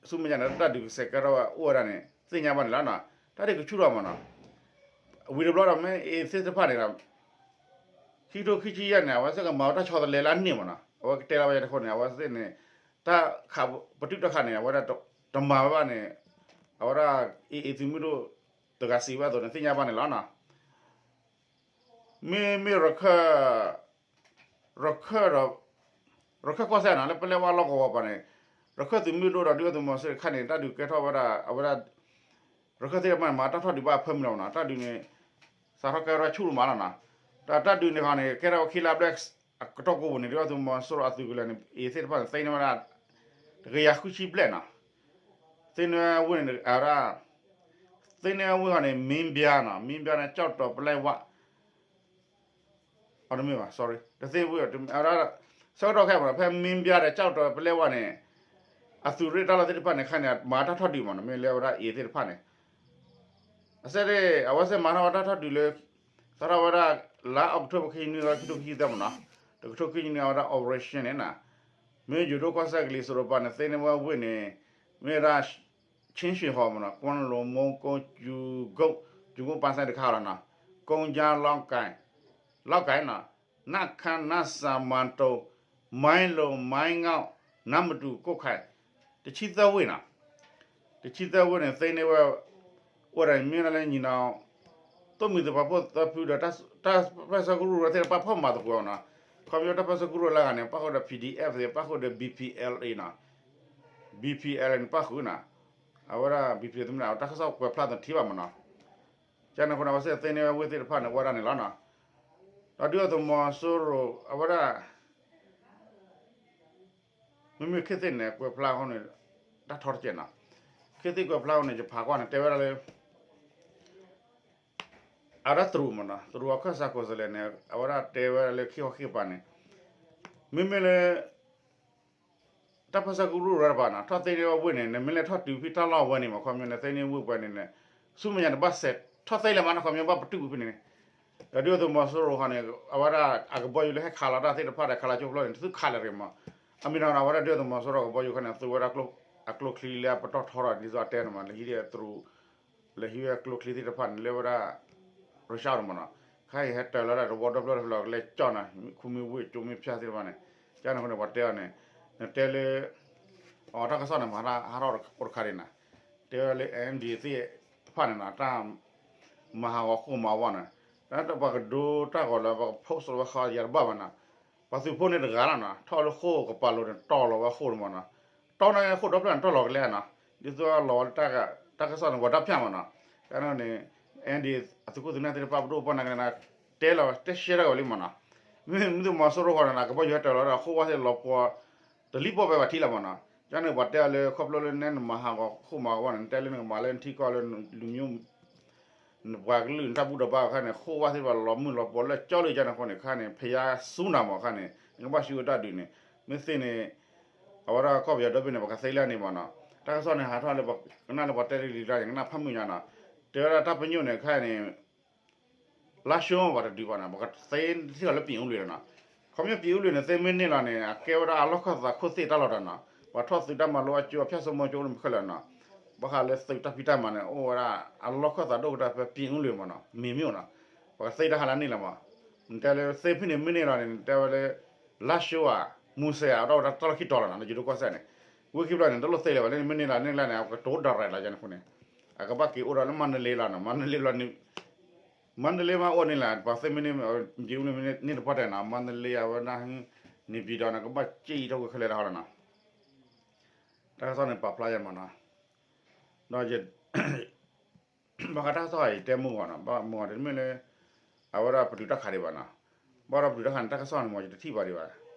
ဆူမဲာ်ညါန့ၣ် တၢ်ဒုးကစဲးကဲထီၣ်ဝဲအိၣ်ဝဲဒၣ်န့ၣ် သ့ၣ်ညါဘၣ်န့ၣ်လီၤနီၤ, တၢ်ဒုးကဆူၣ်ထီၣ်မးနီၤ, ဝံၤတဘျီဒီးမ့ၢ်အံၤသ့ၣ်တဖၣ်န့ၣ်ဒီး ခံကထိခံဆံယဲၢ်န့ၣ် အဝဲသ့ၣ်ကမၤဝဲတၢ်ဆီတလဲလၢအန့ၢ်မးနီၤ, အဝဲကတဲလီၤဝဲတခီန့ၣ် အဝဲသ့ၣ်န့ၣ် တၢ်ခးပတုာ်တၢ်ခးန့ၣ် အဝဲဒၣ်တမၤဝဲဘၣ်န့ၣ် အဝဲဒၣ် အ့ၣ်အ့ၣ်သုးမုၢ်ဒိၣ်တဂၤစံးဝဲအသိးန့ၣ် သ့ၣ်ညါဘၣ်န့ၣ်လီၤနီၤ. မ့မ့ၢ်ရခၢၣ် ရခၢၣ်ဒီး ရခၢၣ်ကီၢ်စဲၣ်နီၤ လၢပလဲဝါလီၢ်ကဝီၤပၤန့ၣ် ရခၢၣ်သုးမုၢ်ဒိၣ်ဒီးဒုးအသုးမီၤစိရိၤတခါန့ၣ် တၢ်ဒုးကဲထီၣ်ဝဲဒၣ် အဝဲဒၣ် ရခၢၣ်သ့ၣ်တဖၣ်န့ၣ် မၤတၢ်ထီၣ်ဒုးဘၣ်အဖၢမုၢ်လီၤမးနီၤ, တၢ်ဒုးန့ၣ် စးထီၣ်ကဲထီၣ်ဆူၣ်လီၤမးလီၤနီၤ, တၢ်တၢ်ဒုးန့ၣ်ခီန့ၣ် ကဲထီၣ်ဝဲခံလါဘျဲၣ်အကတီၢ်ကိးပူၤန့ၣ် ဒုးအသုးမီၤစိရိၤအသုးကလၢၤန့ၣ် အ့ၣ်သ့ၣ်တဖၣ်န့ၣ် သ့န့ၢ်ဝဲဒၣ် တကယၤဃုဆံဘျဲၣ်နီၤ, သ့န့ၢ်ဝဲဝ့ၢ်န့ၣ် အဝဲဒၣ် သ့န့ၢ်ဝဲဝ့ၢ်ခီန့ၣ် မင်းပြားနီၤ, မင်းပြားန့ၣ် ကျောက်တော် ပလက်ဝ အတမ့ၢ်ဘၣ် sorry တသ့ဝ့ၢ် အဝဲဒၣ် ဆၢကတီၢ်ခဲအံၤမးနီၤ ဖဲမင်းပြားဒီး ကျောက်တော် ပလက်ဝ န့ၣ် အသုးရ့ၣ်တၢ်လီၢ်သ့ၣ်တဖၣ်န့ၣ် ခဲအံၤန့ၣ် မၤတၢ်ထီၣ်ဒုးမးနီၤ, မ့ၢ်လၢအဝဲဒၣ်အ့ၣ်သ့ၣ်တဖၣ်န့ၣ် အစဲးဒၣ် အဝဲသ့ၣ်မၤထီၣ်ဝဲတၢ်ထီၣ်ဒုးလၢ စးထီၣ်ဝဲဒၣ် လါအီးကထိဘၢၣ် ခံဆံနွံ ခံထိခံဆံသၢမးနီၤ, တကထိခံဆံနွံ အဝဲဒၣ် operation န့ၣ်နီၤ, မ့ၢ်ယိၤဒိၣ်ကီၢ်စဲၣ်ကလံၤစိးတပၤန့ၣ် သ့န့ၢ်ဝဲဝ့ၢ်န့ၣ် မ့ၢ်ဝဲဒၣ် ချင်းရွှေဟော်မးနီၤ, ကွမ်းလုံ မုံးကိုး ကြူကုတ် ကြူကုတ် ပန်းဆိုင်း တခါလီၤနီၤ, ကုန်းကြီး လောက်ကိုင် လောက်ကိုင်နီၤ, နခမ်း နစၢ် မန်တုံ မိုင်းလုံ မိုင်းငေါ့ နမ်မတူ ကွတ်ခိုင် တဆံသၢဝ့ၢ်နီၤ, တဆံသၢဝ့ၢ်န့ၣ် သ့န့ၢ်ဝဲ အိၣ်ဝဲဒၣ်မ့ၢ်ဒၣ်လၢညီနီၤ သိၣ်မှံၤသပှၢ်ဖိသၢဖုဒီး တၢ်ပၢၢ်ဆၢကရူၢ်ရၢသ့ၣ်တဖၣ်ဖီၣ်မၤသကိးအီၤနီၤ, ခီဖျိတၢ်ပၢၢ်ဆၢကရူၢ်ရၢလၢအဂၤန့ၣ် ပၣ်ဃုာ်ဒီး P D F သ့ၣ် ပၣ်ဃုာ်ဒီး B P L A နီၤ, B P L A န့ၣ် ပၣ်ဃုာ်နီၤ, အဝဲဒၣ် B P L A သမံသမိး တၢ်ကစီၣ်ကွဲးဖျါသထံၣ်ဘၣ်မးနီၤ, ကန့ၣ်အဃိန့ၣ် အဝဲသ့ၣ်သ့န့ၢ်ဝဲဝ့ၢ်သ့ၣ်တဖၣ်န့ၣ်အိၣ်ဝဲဒၣ်န့ၣ်လီၤနီၤ, ဒီးဒုးအသုးမီၤစိရိၤ အဝဲဒၣ် မ့မ့ၢ်ခ့သ့ၣ်န့ၣ် ကွဲးဖျါအဃိန့ၣ် တၢ်ထီတကဲးနီၤ, ခ့သ့ၣ်ကွဲးဖျါအဃိန့ၣ် ယဖးကွၢ်န့ၣ် တဲဝဲဒၣ်လၢ အဝဲဒၣ်တရူးမးနီၤ, တရူးအခၢၣ်စးခိၣ်စလဲၣ်န့ၣ် အဝဲဒၣ်တဲဝဲဒၣ်လၢခံခီခံကပၤန့ၣ် မ့မ့ၢ်လၢ တၢ်ပၢၢ်ဆၢကရူၢ်ရၢတဖၣ်နီၤ ထီၣ်သ့န့ၢ်ဝဲဝ့ၢ်န့ၣ် နမ့ၢ်လဲၤထီၣ်တုၤဖဲတၢ်လီၢ်ဝဲန့ၣ် မ့ၢ်ခီပညီန့ၣ် သ့န့ၢ်ဝ့ၢ်ပှဲၤန့ၣ်န့ၣ် ဆူမဲာ်ညါတဘၣ်စဲးထီၣ်သ့လၢၤမးနီၤ ခီပညီဘၣ်ပတုာ်ဖဲန့ၣ်န့ၣ် ဒီးဒုးအသုးမီၤစိရိၤခီန့ၣ် အဝဲဒၣ်အကဘီယူၤလၢဟဲခးလီၤတၢ်သ့ၣ်တဖၣ်ဒီး ခးလီၤကၠိဖျိန့ၣ် တသုခးလၢၤရ့ၣ်မး, အမ့ၢ်နီၤ အဝဲဒၣ်ဒုးအသုးမီၤစိရိၤအကဘီယူၤခီန့ၣ် သုဝဲဒၣ်အကျိချံလၢအပတီၢ်ထီထီၣ် ဒ်သိးအတဲန့ၣ်မး လၢဟံးဒ်တရူး လဲၤဟံးဝဲကျိချံသ့ၣ်တဖၣ်န့ၣ် လၢဝဲဒၣ် ရၢၡါတမးနီၤ, ခဲအံၤဟဲတၢၤလီၤဒၣ်တဝီဒီဖျၢၣ်တဖျၢၣ် ကလဲၤကၠီၣ်နၤ မ့ၢ်ခူမ့ၢ်ဝ့ၢ်ကၠိမ့ၢ်ဖၠၣ်သ့ၣ်တဖၣ်န့ၣ်, ကန့ၣ်အဃိန့ၣ် ပှၤတဲအီၤန့ၣ် နတဲလၢ အတၢ်ကစီၣ်န့ၣ် မၤဟးထီၣ်အိၣ်တခါဒံးနၤ, တဲဝဲလၢ N D A သ့ၣ်တဖၣ်န့ၣ်နီၤ တၢ်မၤဟးဂီၤဃိမၤဝါန့ၣ်, တၢ်ပှၤကဒိတၢ်ဂီၤလၢပှၤက post လီၤဝဲဃီယၤတဘၣ်ဘၣ်နီၤ, ပှၤသုးဖိန့ၣ်တဂၤလီၤနီၤ ထီၣ်လၢဃိကပၤလိၤန့ၣ် တီၢ်လီၤဝဲဃိန့ၣ်မးနီၤ, တီၢ်န့ၣ်ဃိဒီဖျၢၣ်န့ၣ် တီၢ်လီၤကလဲၣ်နီၤ, ဒ်သိးလီၤဝဲလၢတၢ် တၢ်ကစီၣ်န့ၣ် ပှၤတၢ်ဖၠၣ်မးနီၤ, တၢ်န့ၣ် အဲဒ် အသုးခိၣ်သုးနၢ်သ့ၣ်တဖၣ် ပဒိၣ်ပပှၢ်နာ်က့န့ၣ် တဲလီၤ တဲရှဲထီၣ်က့ၤလံမးနီၤ, မ့မ့ၢ်သုးမီၤစိရိၤဃီန့ၣ် ကဘၣ်ယွၤတၢ်လီၤဒီး ဃိၣ်ဝါသ့ၣ်လီၤပှီၤ တလံၣ်ပီၣ်ပဲဘၣ်ထံလီၤမးနီၤ, ကန့ၣ်ပှၤတဲအီၤလၢ ခီဖျိလၢနဲနမၤဟးဂီၤခိၣ်မးဂီၢ်န့ၣ် နတဲလၢနကမၤလၢနထံကီၢ်လၢ လူမျိုး နပှၤကလုာ်နတၢ်ဘူၣ်တၢ်ဘါအခါန့ၣ် ဃိၣ်ဝါသ့ၣ်တဖၣ်လီၤမုၢ်လီၤပှီၤလၢကၠီလၢယါန့ၣ်အဃိန့ၣ် ခါန့ၣ် ဖယါဆူနၤမးခါန့ၣ် နကဘၣ်ဆူအတၢ်ဒုးန့ၣ် မ့ၢ်သ့န့ၣ် အဝဲဒၣ်ကီၢ်ပယီၤဒီဘ့ၣ်န့ၣ် ပကသ့လၢန့ၣ်မးနီၤ, တၢ်ကစီၣ်န့ၣ် ဟးထီၣ်လၢ ကနၣ်လၢပှၤတဲလၢလံတၢ်န့ၣ် ကနၣ်ဖးမုၢ်ညါနီၤ, တဲဝဲဒၣ်တၢ်ပညိၣ်န့ၣ် ခါန့ၣ် လါၡိပှၤတဒုးဘၣ်နီၤ ပကသ့ထံၣ်လီၤလၢ ပြင်ဦးလွင် လီၤနီၤ, ခီပညီ ပြင်ဦးလွင် န့ၣ် သ့မ့ၢ်န့ၢ်လီၤန့ၣ် အကဲဝဲဒၣ်အလီၢ်ခၢၣ်သးခိၣ်သ့ၣ်တၢ်လီၢ်တၢ်နီၤ, ပှၤထီၣ်သုးတၢ်မၤလိအကၠိ အဖၠၣ်စိမိကၠိအိၣ်လၢမူခိၣ်လၢာ်နီၤ, ဘၣ်ဃးလၢသုးတၢ်ဖံးတၢ်မၤန့ၣ် အိၣ်ဝဲဒၣ် အလီၢ်ခၢၣ်သးဒိၣ်ကတၢၢ်ဖဲ ပြင်ဦးလွင် မးနီၤ မ့ၢ်မ့ၢ်အိၣ်နီၤ, ပကသ့တၢ်ဟးလၢန့ၣ်လီၤမး, နတဲလၢသ့ဖဲန့ၣ်မ့ၢ်န့ၢ်လီၤန့ၣ် နတဲဝဲလၢ လါၡိဧါ မူစဲဧါ အတၢ်အိၣ်တၢ်လီၢ်ခံတီၤလီၤနီၤ လၢယိၤဒိၣ်ကီၢ်စဲၣ်န့ၣ်, ဝ့ၢ်ခံဖျၢၣ်န့ၣ် တလိၣ်သ့လၢၤဘၣ် လၢန့ၣ်မ့ၢ်န့ၢ်လီၤန့ၢ်လီၤန့ၣ် အကတိၤဒၣ်ရဲၣ်လီၤ ယန့ၣ်အဃိန့ၣ်, အကဘၣ်က့ၤအိၣ်ဒီးလၢမါနလ့လီၤနီၤ, မါနလ့လီၤန့ၣ် မါနလ့မးအိၣ်န့ၣ်လီၤ ပှၤသ့မ့ၢ်န့ၢ် ပြင်ဦးလွင် န့ၢ်တပှၢ်တၢၢ်နီၤ, မါနလ့အဝဲဒၣ် န့ၣ်ပၠံၤတီၤန့ၣ် ကဘၣ်က့ၤအံၤထီၣ်ကွံာ်ခဲလၢာ်တဟီလီၤနီၤ, တၢ်ကစီၣ်န့ၣ် ပာ်ဖျါယါမးနီၤ, ဒီး ဘၣ်ဃးတၢ်ကစီၣ်အံၤ တဲမုၢ်ဂီၤနီၤ, ဘၣ်မုၢ်ဂီၤတမ့ၢ်လၢ အဝဲဒၣ်ပတုာ်တၢ်ခးဒံးဘၣ်နီၤ, ဘၣ်ဒီးပတုာ်တၢ်ခးန့ၣ် တၢ်ကစီၣ်န့ၣ်မး ယတထံၣ်ဘၣ်ဒံးဘၣ်,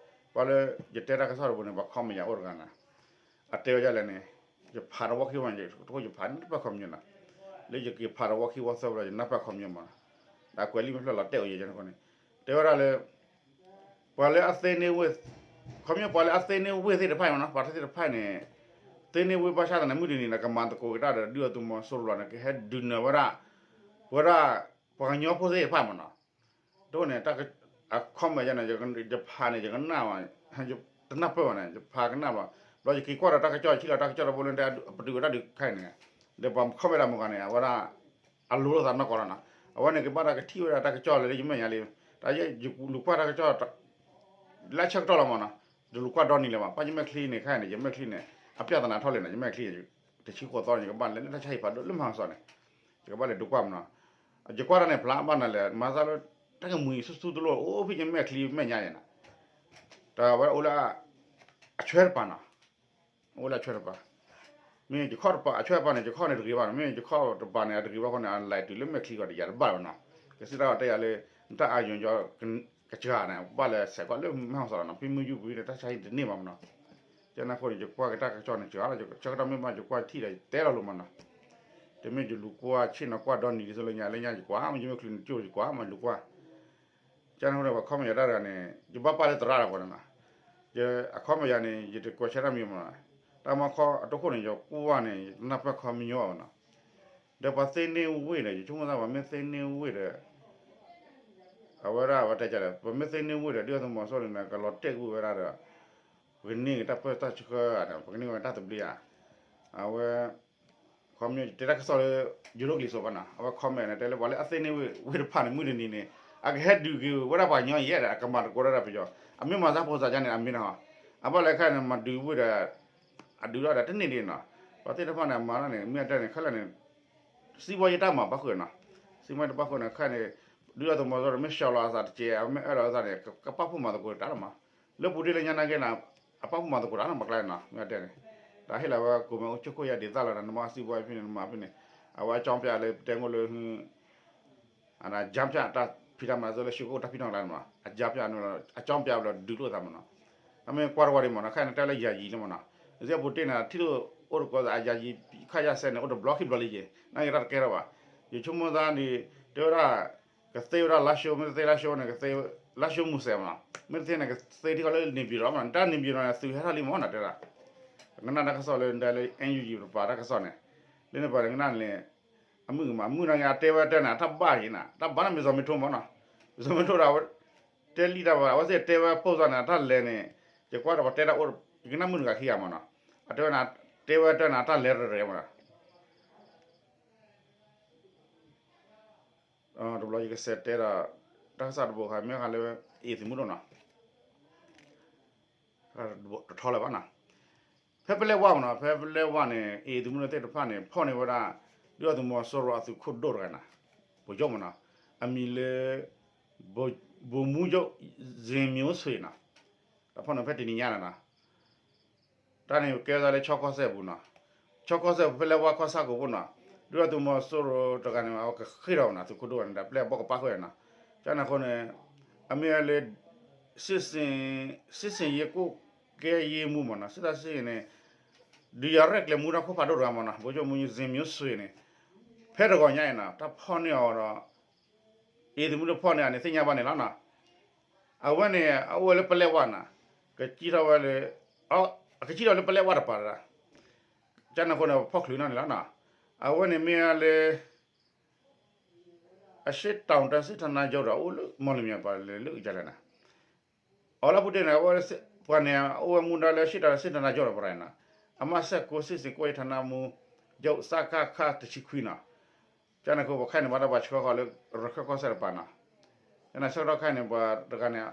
ဘၣ်လၢ ယတဲတၢ်ကစီၣ်တဘိန့ၣ် ပှၤ comment ယၤအိၣ်တဂၤနီၤ, အတဲဝဲဒ်လဲၣ်န့ၣ်, ယဖးတဝီခံဝဲန့ၣ် ယတခိၣ်ယဖးန့ၣ်တပၣ် comment နီၤ, လၢယက့ၤဖးတဝီခံဝီသၢဝဲဒီး ယနၢ်ပၢၢ် comment မးနီၤ, ဒီးကွဲးလံာ်မ့ၢ်ဖျၢၣ်လီၤတဲာ်အိၣ်ယဲန့ၣ်အဃိန့ၣ်, တဲဝဲဒၣ်လၢ ပှၤလၢအသ့န့ၢ်ဝ့ၢ်, ခီပညီပှၤလၢအသ့န့ၢ်ဝ့ၢ်သ့ၣ်တဖၣ်မးနီၤ, ပှၤသ့ၣ်တဖၣ်န့ၣ် သ့န့ၢ်ဝ့ၢ်ဘၣ်ဆၣ်သနာ်က့ မုၢ်တနံၤန့ၣ် ကမၤသကိးက့ၤတၢ်ဒီး ဒုၣ်ဒါသုးမီၤစိရိၤလီၤန့ၣ် ကဟဲဒုးနၢၤဝဲဒၣ်, ဝဲဒၣ် ပှၤကညီဖိသ့ၣ်တဖၣ်မးနီၤ, တအိၣ်န့ၣ် အ comment ယၤန့ၣ် ယဖးန့ၣ် ယကနၣ်, တနၢ်ပၢၢ်ဘၣ်န့ၣ် ယဖးကနၣ်ဘၣ်, ဘျီယက့ၤကွၢ်ဒီးတၢ်ကစီၣ် ယထံၣ်လီၤတၢ်ကစီၣ်တဘိလၢ ပတုာ်ဝဲတၢ်ဒုးခါအံၤန့ၣ်, ဒီးပှၤ comment တၢ်မုၢ်ဂီၤန့ၣ် အဝဲဒၣ် အလိၤလိာ်သးနီၢ်ကီၢ်လီၤနီၤ, အဝဲန့ၣ်ကဘၣ်တၢ်ကထံၣ်ဝဲဒၣ်တၢ်ကစီၣ်လၢယမဲာ်ညါလံ, တၢ်ယဲယလူၤကွၢ်တၢ်ကစီၣ် လၢအဆၢကတီၢ်လီၤမးနီၤ, တလူၤကွၢ်ဒီနံၤလၢၤဘၣ်, ဘၣ်ယမဲာ်ချံန့ၣ် ခါအံၤန့ၣ် ယမဲာ်ချံန့ၣ် အပြဿနာထီၣ်လံနီၤ, ယမဲာ်ချံန့ၣ် တဆံဃိးသီန့ၣ် ယကဘၣ်လဲၤလၢတၢ်ဆါဟံၣ်ဖးဒိၣ်လၢမဟါစီၤန့ၣ်, ယကဘၣ်လဲၤဒုးကွၢ်မးနီၤ, ယကွၢ်တၢ်န့ၣ် ဖျါဘၣ်နၤလဲၣ် မၤသးလၢ တၢ်ကမှံၤဆူၣ်ဆူၣ်တလိၣ် အိၣ်ဖဲယမဲာ်ချံမဲာ်ညါယဲနီၤ, တၢ်ဝဲအိၣ်လၢ အဆွဲတပၤနီၤ, အိၣ်လၢအဆွဲတပၤ, မ့ၢ်ယခီၣ်တပၤ အဆွဲတပၤန့ၣ် ယခီၣ်န့ၣ်တဂ့ၤဘၣ်နီၤ, မ့ၢ်ယခီၣ်တပၤန့ၣ် အတဂ့ၤဘၣ်အဃိန့ၣ် အလဲၤတုၤလၢမဲာ်ချံဂီၤဒီးယၤတဘၣ်ဘၣ်နီၤ, ကစံးတၢ်အီၤတဲယၤလၢ နတၢ်အာရုံ ကစှၤန့ၣ် ဘၣ်လဲၤဆဲးကွၢ်လၢမဟါစီၤလီၤနီၤ, ဖဲမုၢ်ယူၢ်ပူၤန့ၣ် တၢ်ဆါဟံၣ်တန့ၢ်ဘၣ်မးနီၤ, ကန့ၣ်အဃိန့ၣ် ယကွၢ်က့ၤတၢ်ကစီၣ်န့ၣ် စှၤလီၤ, ဆၢကတီၢ်မ့ၢ်ဘၣ်ယကွၢ်ထံၣ်ဒီးယတဲလီၤလိၤမးနီၤ, တမ့ၢ်ယလူၤကွၢ်ဆ့ၣ်နီၤကွၢ်ဒီနံၤဒ်သိးလၢညါလၢညါယကွၢ်မး ယမဲာ်ချံန့ၣ်ကၠိယကွၢ်မး လူၤကွၢ် ကန့ၣ်အဃိန့ၣ် ပှၤ comment ယၤတၢ်တဂၤန့ၣ် ယဘၣ်ပာ်လၢသရၣ်တဂၤန့ၣ်နီၤ, ယ အ comment ယၤန့ၣ် ယတကွဲးဆၢတၢ်မံၤမးနီၤ, တၢ်မၤခီအတခိၣ်န့ၣ် ယကွၢ်န့ၣ် ယတနၢ်ပၢၢ် comment ညီဘၣ်နီၤ, ဒီးပှၤသ့န့ၢ်ဝ့ၢ်ဒီး ယဆိကမိၣ်သးပှၤမ့ၢ်သ့န့ၢ်ဝ့ၢ်ဒီး အဝဲဒၣ်အဝဲတဲကလဲၣ် ပမ့ၢ်သ့န့ၢ်ဝ့ၢ်ဒီး ဒုၣ်ဒါသုးမီၤစိရိၤန့ၣ် ကလီၤတဲာ်ကွံာ်ဝဲဒၣ်ဒီး ပကန့ၢ်က့ၤတၢ်ပၢၢ်တၢ်ဆှၢဧါ, ပကန့ၢ်ဝဲတၢ်သဘျ့ဧါ, အဝဲ ခီပညီ ယတဲတၢ်ကစီၣ်လၢ ယိၤဒိၣ်ကလံၤစိးဘၣ်နီၤ, အဝဲ comment န့ၣ် တဲလၢပှၤလၢအသ့န့ၢ်ဝ့ၢ်တဖၣ်န့ၣ် မုၢ်တနံၤန့ၣ် အကဟဲဒုးက့ၤဝဲဒၣ်ပှၤကညီယဲဒီး အကမၤသကိးတၢ်ဒီးပယီၤ, အမ့ၢ်မၤစၢ်ဖိစၢ်ကါန့ၣ် အမ့ၢ်နီၤ, အဘၣ်လဲၤခါန့ၣ် မၤဒုးဝ့ၢ်ဒီး အဒုးထီၣ်ဒီးတန့ၢ်ဒံးနီၤ, ပှၤသ့ၣ်တဖၣ်န့ၣ် အမၤတၢ်န့ၣ် မ့ၢ်အတဲန့ၣ် ခဲလၢာ်န့ၣ် စံးဘီယတၢ်မၤဘၣ်ဃုာ်နီၤ, စံးဘီယတၢ်ဘၣ်ဃုာ်န့ၣ် ခဲန့ၣ် ဒုၣ်ဒါသုးမီၤစိရိၤ မ့ၢ်ဆှၢလီၤအသးတက့ၢ် အမ့ၢ်အၢၣ်လီၤအသးန့ၣ် ကပာ်ဖှိၣ်မၤသကိးတၢ်လီၤမး, လၢပူၤတ့ၢ်လၢညါနာ်က့န့ၣ် အပာ်ဖှိၣ်မၤသကိးတၢ်လီၤမးကျါနီၤ မ့ၢ်အတဲန့ၣ်, တၢ်ဟ့ၣ်လီၤဝဲကိးမံၤအိၣ် ဆိခိၣ်ယါဒ်သိးလီၤ နမၤစံးဘီယဖဲန့ၣ် နမၤဖဲန့ၣ်, အဝဲအကြောင်းပြလၢပတဲငိၢ်လၢ အ အကြောင်းပြ တၢ်ဖံးတၢ်မၤသ့လၢ ရွှေကုက္ကို တၢ်ဖံးတၢ်မၤကျါန့ၣ်မး အကြောင်းပြန့ၣ် အကြောင်းပြဘျီဒုးလိာ်သးမးနီၤ, အမ့ၢ်ကွၢ်တဝီဒံးမးနီၤ ခဲန့ၣ် တၢ်လၢယၤယံၤလီၤမးနီၤ, စ့ပူၤတ့ၢ်န့ၣ် ထံၣ်လိာ်အိၣ်တကိးသး အယၤယံၤ ခါယၤစဲန့ၣ် အိၣ်တဘျီခံဘျီလံယဲ, နာ်က့တၢ်တကဲထီၣ်ဘၣ်, ယဆိကမိၣ်သးန့ၣ် တဲဝဲဒၣ် ကသ့ဝဲဒၣ်လါၡိ မ့ၢ်တသ့လါၡိန့ၣ် ကသ့လါၡိမူစဲမးနီၤ, မ့ၢ်တသ့န့ၣ် ကသ့ထံဃီလၢန့ၣ်ပၠံၤတီၤမးနီၤ, တၢ်န့ၣ်ပၠံၤတီၤန့ၣ် သုးဟဲထီၣ်လံမးနီၤ တဲဒၣ်, ကနၣ်တၢ်ကစီၣ်လၢဒ်လၢ NUG တပၤတၢ်ကစီၣ်န့ၣ်, လၢန့ၣ်ပှၤကနၣ်န့ၣ် အမုၣ်ကမၤ မုၣ်နာ်က့ အတဲဝဲတၢ်န့ၣ် အတၢ်ဘၣ်ယံၤနၤ တၢ်ဘၣ်န့ၣ်မ့ၢ်စီၤမ့ၢ်ထိမးနီၤ, စီၤမ့ၢ်ထိဒီး အဝဲ တဲလံတၢ်ဘၣ် အဝဲသ့ၣ်တဲဝဲ post န့ၣ် အတၢ်လဲၤန့ၣ် ယကွၢ်ဒီးပှၤတဲတၢ်အိၣ် ယကနၣ်မုၣ်တဂၤခံဂၤမးနီၤ, အတဲဝဲ တဲဝဲတၢ်န့ၣ် အတၢ်လဲၤရဲၣ်ရဲၣ်မးနီၤ, တဘျီယကစဲးတဲဒီး တၢ်ကစီၣ်တဘိခါ မ့ၢ်ဃးလၢ အ့ၣ်သုးမုၢ်ဒိၣ်နီၤ တထီလၢၤဘၣ်နီၤ, ဖဲပလဲဝါမးနီၤ ဖဲပလဲဝါန့ၣ် အ့ၣ်သုးမုၢ်ဒိၣ်သ့ၣ်တဖၣ်န့ၣ် ဖီၣ်န့ၢ်ဝဲဒၣ် ဒုၣ်ဒါသုးမီၤစိရိၤအသုးခိၣ်ဒိၣ်တဂၤနီၤ, ပယီၤမးနီၤ, အမံၤလၢ ဗိုလ်မှူးချုပ် ဇင်မျိုးဆွေနီၤ, တၢ်ဖီၣ်န့ၢ်ဖဲတနံၤညါန့ၣ်နီၤ တၢ်န့ၣ်ကဲဝဲဒၣ်လၢချီကီၢ်စဲၣ်ပူၤနီၤ, ဆီကီၢ်စဲၣ် ပလဲဝါကီၢ်ဆၣ်ကိးပူၤနီၤ, ဒုၣ်ဒါသုးမီၤစိရိၤတဂၤန့ၣ် အဝဲကဃ့ၢ်ထီၣ်ဝဲနီၤ သုးခိၣ်ဒိၣ်ဝဲန့ၣ် ဒီးပျဲၢ်ဘီၣ်ကပၣ်ဃုာ်ဝဲနီၤ, ကန့ၣ်အဃိန့ၣ် အမ့ၢ်ဝဲလၢ စစ်ဆင်ရေးကွပ်ကဲရေးမှူးမ့ၢ်နီၤ စစ်ဆင်ရေးန့ၣ် ဒုးယၤရဲၣ်ကျဲၤမူဒါခိၣ်ဖးဒိၣ်တဂၤမ့ၢ်နီၤ ဗိုလ်ချုပ်မှူးကြီး ဇင်မျိုးဆွေန့ၣ် ဖဲတဂီၤညါအံၤနီၤ တၢ်ဖီၣ်န့ၢ်အီၤဒီး အံၤသုးမုၢ်ဒိၣ်ဖီၣ်န့ၢ်အီၤန့ၣ် သ့ၣ်ညါဘၣ်န့ၣ်လီၤနီၤ, အဝဲန့ၣ် အအိၣ်ဝဲလၢပလဲဝါနီၤ, ကစံၣ်ထီၣ်ဝဲလၢ အကစံၣ်ထီၣ်လၢပလဲဝါတပၤတဒၣ်, ကန့ၣ်အဃိန့ၣ် ဖီၣ်ချုးနီၢ်န့ၣ်လီၤနီၤ, အဝဲန့ၣ်မ့ၢ်ဝဲလၢ အရှေ့တောင်တိုင်းစစ်ဌာနချုပ်ဒီး အိၣ်လၢမီၢ်လမၠဲၤပှၤလဲၤလၢအယလဲၣ်နီၤ, အီၤလၢပူၤတ့ၢ်န့ၣ် အဝဲပှၤန့ၣ် အိၣ်ဝဲမူဒါလၢ အရှေ့တောင်တိုင်းစစ်ဌာနချုပ်ဒီးပရၤနီၤ, အမှတ်ဆယ့်ကိုး စစ်ဆင်ကွပ်ကဲရေးမှူးချုပ် စကခ တဆံခွံနီၤ, ကန့ၣ်အဃိ ပှၤခဲအံၤန့ၣ် ဘၣ်တၢ်ဘၣ်ဆှၢဃီၤလၢရခၢၣ်ကီၢ်စဲၣ်တပၤနီၤ, ကန့ၣ်ဆၢကတီၢ်ခဲအံၤန့ၣ် ပှၤတဂၤန့ၣ်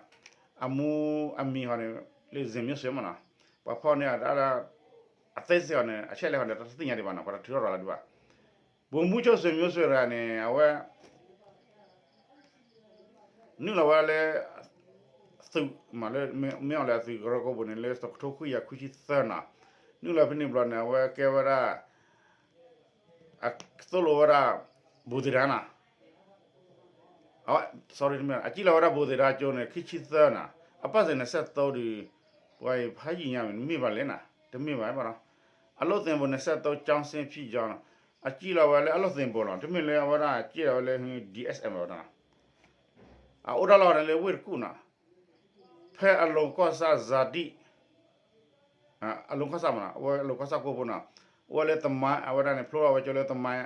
အမူအမံၤဃီန့ၣ် လၢ ဇင်မျိုးဆွေမ့ၢ်နီၤ, ပှၤဖီၣ်န့ၢ်အီၤဒၣ် အသေးစိတ်ဃီန့ၣ် အချက်အလက်ဃီန့ၣ် တသ့ၣ်ညါဒံးဘၣ်နီၤ ပှၤတထုးထီၣ်ရၤလီၤဒံးဘၣ်, ဗိုလ်မှူးချုပ် ဇင်မျိုးဆွေတဂၤန့ၣ် အဝဲ နုာ်လီၤဝဲလၢ သုး မ့ၢ်လၢ မ့ၢ်အီၤလၢအသုးကရၢကရိပူၤန့ၣ် လၢတကထိခွံကယၤခွံဆံသၢနီၤ, နုာ်လီၤဖဲန့ၣ်ဘျီန့ၣ် အဝဲကဲဝဲဒၣ် အသိၣ်လိဝဲဒၣ် ဗိုလ်သင်တန်းနီၤ, အ sorry တမ့ၢ် အစံၣ်လီၤဝဲဒၣ် ဗိုလ်သင်တန်းကျောင်းန့ၣ် ခံဆံသၢနီၤ, အပတ်စဉ် နှစ်ဆယ့်သုံးဒီး ပှၤအံၤဖးယံာ်ညါမ့ၢ် မ့ၢ်ဘၣ်လဲၣ်နီၤ တမ့ၢ်ဘၣ်ဘၣ်နီၤ, အလုပ်သင်ပုံ နှစ်ဆယ့်သုံး ကျောင်းဆင်းဖြစ်ကြောင်းနီၤ, အစံၣ်လီၤဝဲလၢ အလုပ်သင်ပုံ လီၤ တမ့ၢ်လၢအဝဲဒၣ်စံၣ်လီၤဝဲလၢ ဒီးအ့းအ့းဝဲဒၣ်နီၤ, အအိၣ်တၢ်လီၢ်န့ၣ်လၢဝ့ၢ်တကူၣ်နီၤ, ဖဲအလူၤကီၢ်ဆၣ် ဇာတိ အလူၤကီၢ်ဆၣ်မ့ၢ်နီၤ အဝဲအလူၤကီၢ်ဆၣ်ကိးပူၤနီၤ, အိၣ်ဝဲလၢသမိုင်း အဝဲဒၣ်န့ၣ် ဖျိထီၣ်ဝဲကၠိလၢသမိုင်း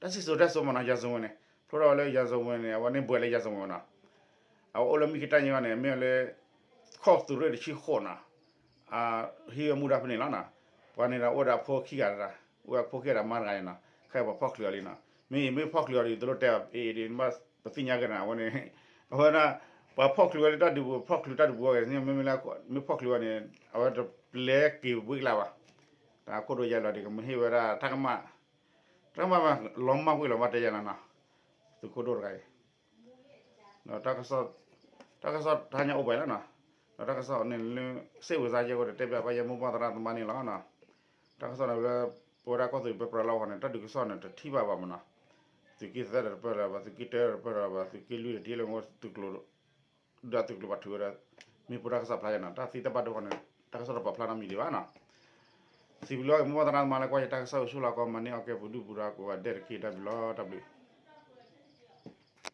တၢ်စံၣ်စိၤတဲစိၤမ့ၢ်နီၤ ရာဇဝင်န့ၣ် ဖျိထီၣ်ဝဲလၢ ရာဇဝင်န့ၣ် အဝဲန့ၢ်ဘွဲ့လၢ ရာဇဝင်မ့ၢ်နီၤ, အဝဲအိၣ်လၢမုၢ်ခံတၢ်ညါန့ၣ် မ့ၢ်ဝဲလၢ ခီၣ်သုးရ့ၣ်တဆံဃိးနီၤ, ဟံးဝဲမူဒါဖဲန့ၣ်လီၤနီၤ, ပှၤန့ၣ်ဒီးအိၣ်ဒီးအဖိခံဂၤတဂၤ, အိၣ်ဝဲအဖိခံဂၤဒီးအမါတဂၤန့ၣ်နီၤ, ခဲအံၤပှၤဖီၣ်ချုးအီၤလံနီၤ, မ့ၢ်အံၤမ့ၢ်ဖီၣ်ချုးအီၤဒီး တလိၣ်တဲအီၤအံၤဒ် ပသ့ၣ်ညါက့ၤနီၤ အဝဲန့ၣ်, အဝဲဒၣ် ပှၤဖီၣ်ချုးဝဲလၢတၢ်ဒုးပူၤ ဖီၣ်ချုးတၢ်ဒုးပူၤအဂ့ၢ်န့ၣ် မ့မ့ၢ်လၢ မ့ၢ်ဖီၣ်ချုးဝဲန့ၣ် အဝဲတပျဲက့ၤဝံၤကျါဘၣ်, တၢ်ခိၣ်ဒိၣ်ယဲၢ်လီၤဒီး ကမ့ၢ်ဟ့ၣ်ဝဲဒၣ်တၢ်ကမၣ်, တၢ်ကမၣ်ဘၣ်လီၤမၢ်ကွံာ်လီၤဘၣ်တဲယဲၢ်လီၤနီၤ, သုးခိၣ်ဒိၣ်တဂၤအံၤ ဒီး တၢ်ကစီၣ်တဟါညါအိၣ်ပှဲၤလီၤနီၤ, ဒီးတၢ်ကစီၣ်န့ၣ်လၢ စိတ်ဝင်စားချက်ကို တတဲပြပါရစေ မိၢ်ပၢ်သရၣ်သမါန့ၣ်လီၤနီၤ, တၢ်ကစီၣ်န့ၣ်လၢ ပဝဲဒၣ်ကီၢ်သူလ့ၤပၢပြးလီၤဃီန့ၣ် တၢ်ဒုးကစီၣ်န့ၣ် တထံၣ်ဘၣ်ဘၣ်မနီၤ, သုးက့သၢတပၢၢ်လၢၤဘၣ် သုးက့တၢတပၢၢ်လၢၤဘၣ် သုးက့လွံၢ်တထံၣ်လၢသုးကျိၤ ဒီးသုးကျိၤဘၣ်ထုးဝဲဒၣ် မ့ၢ်ပိၢ်တၢ်ကစီၣ်ဖျါယဲနီၤ, တၢ်သံတၢ်ဘၣ်ဒိဃီန့ၣ် တၢ်ကစီၣ်တပာ်ဖျါနီတမံၤဒံးဘၣ်နီၤ, စံးဘျုးလီၤ မိၢ်ပၢ်သရၣ်သမါလၢကွၢ်ယတၢ်ကစီၣ်အိၣ်ဆူၣ်လီၤကီး မၤန့ၢ်အီၣ်ကဲပူၤဒုၣ်ပူၤဒါကိးဂၤဒဲးတက့ၢ် တၢ်ဘျုးလီၤ တၢ်ဘျုး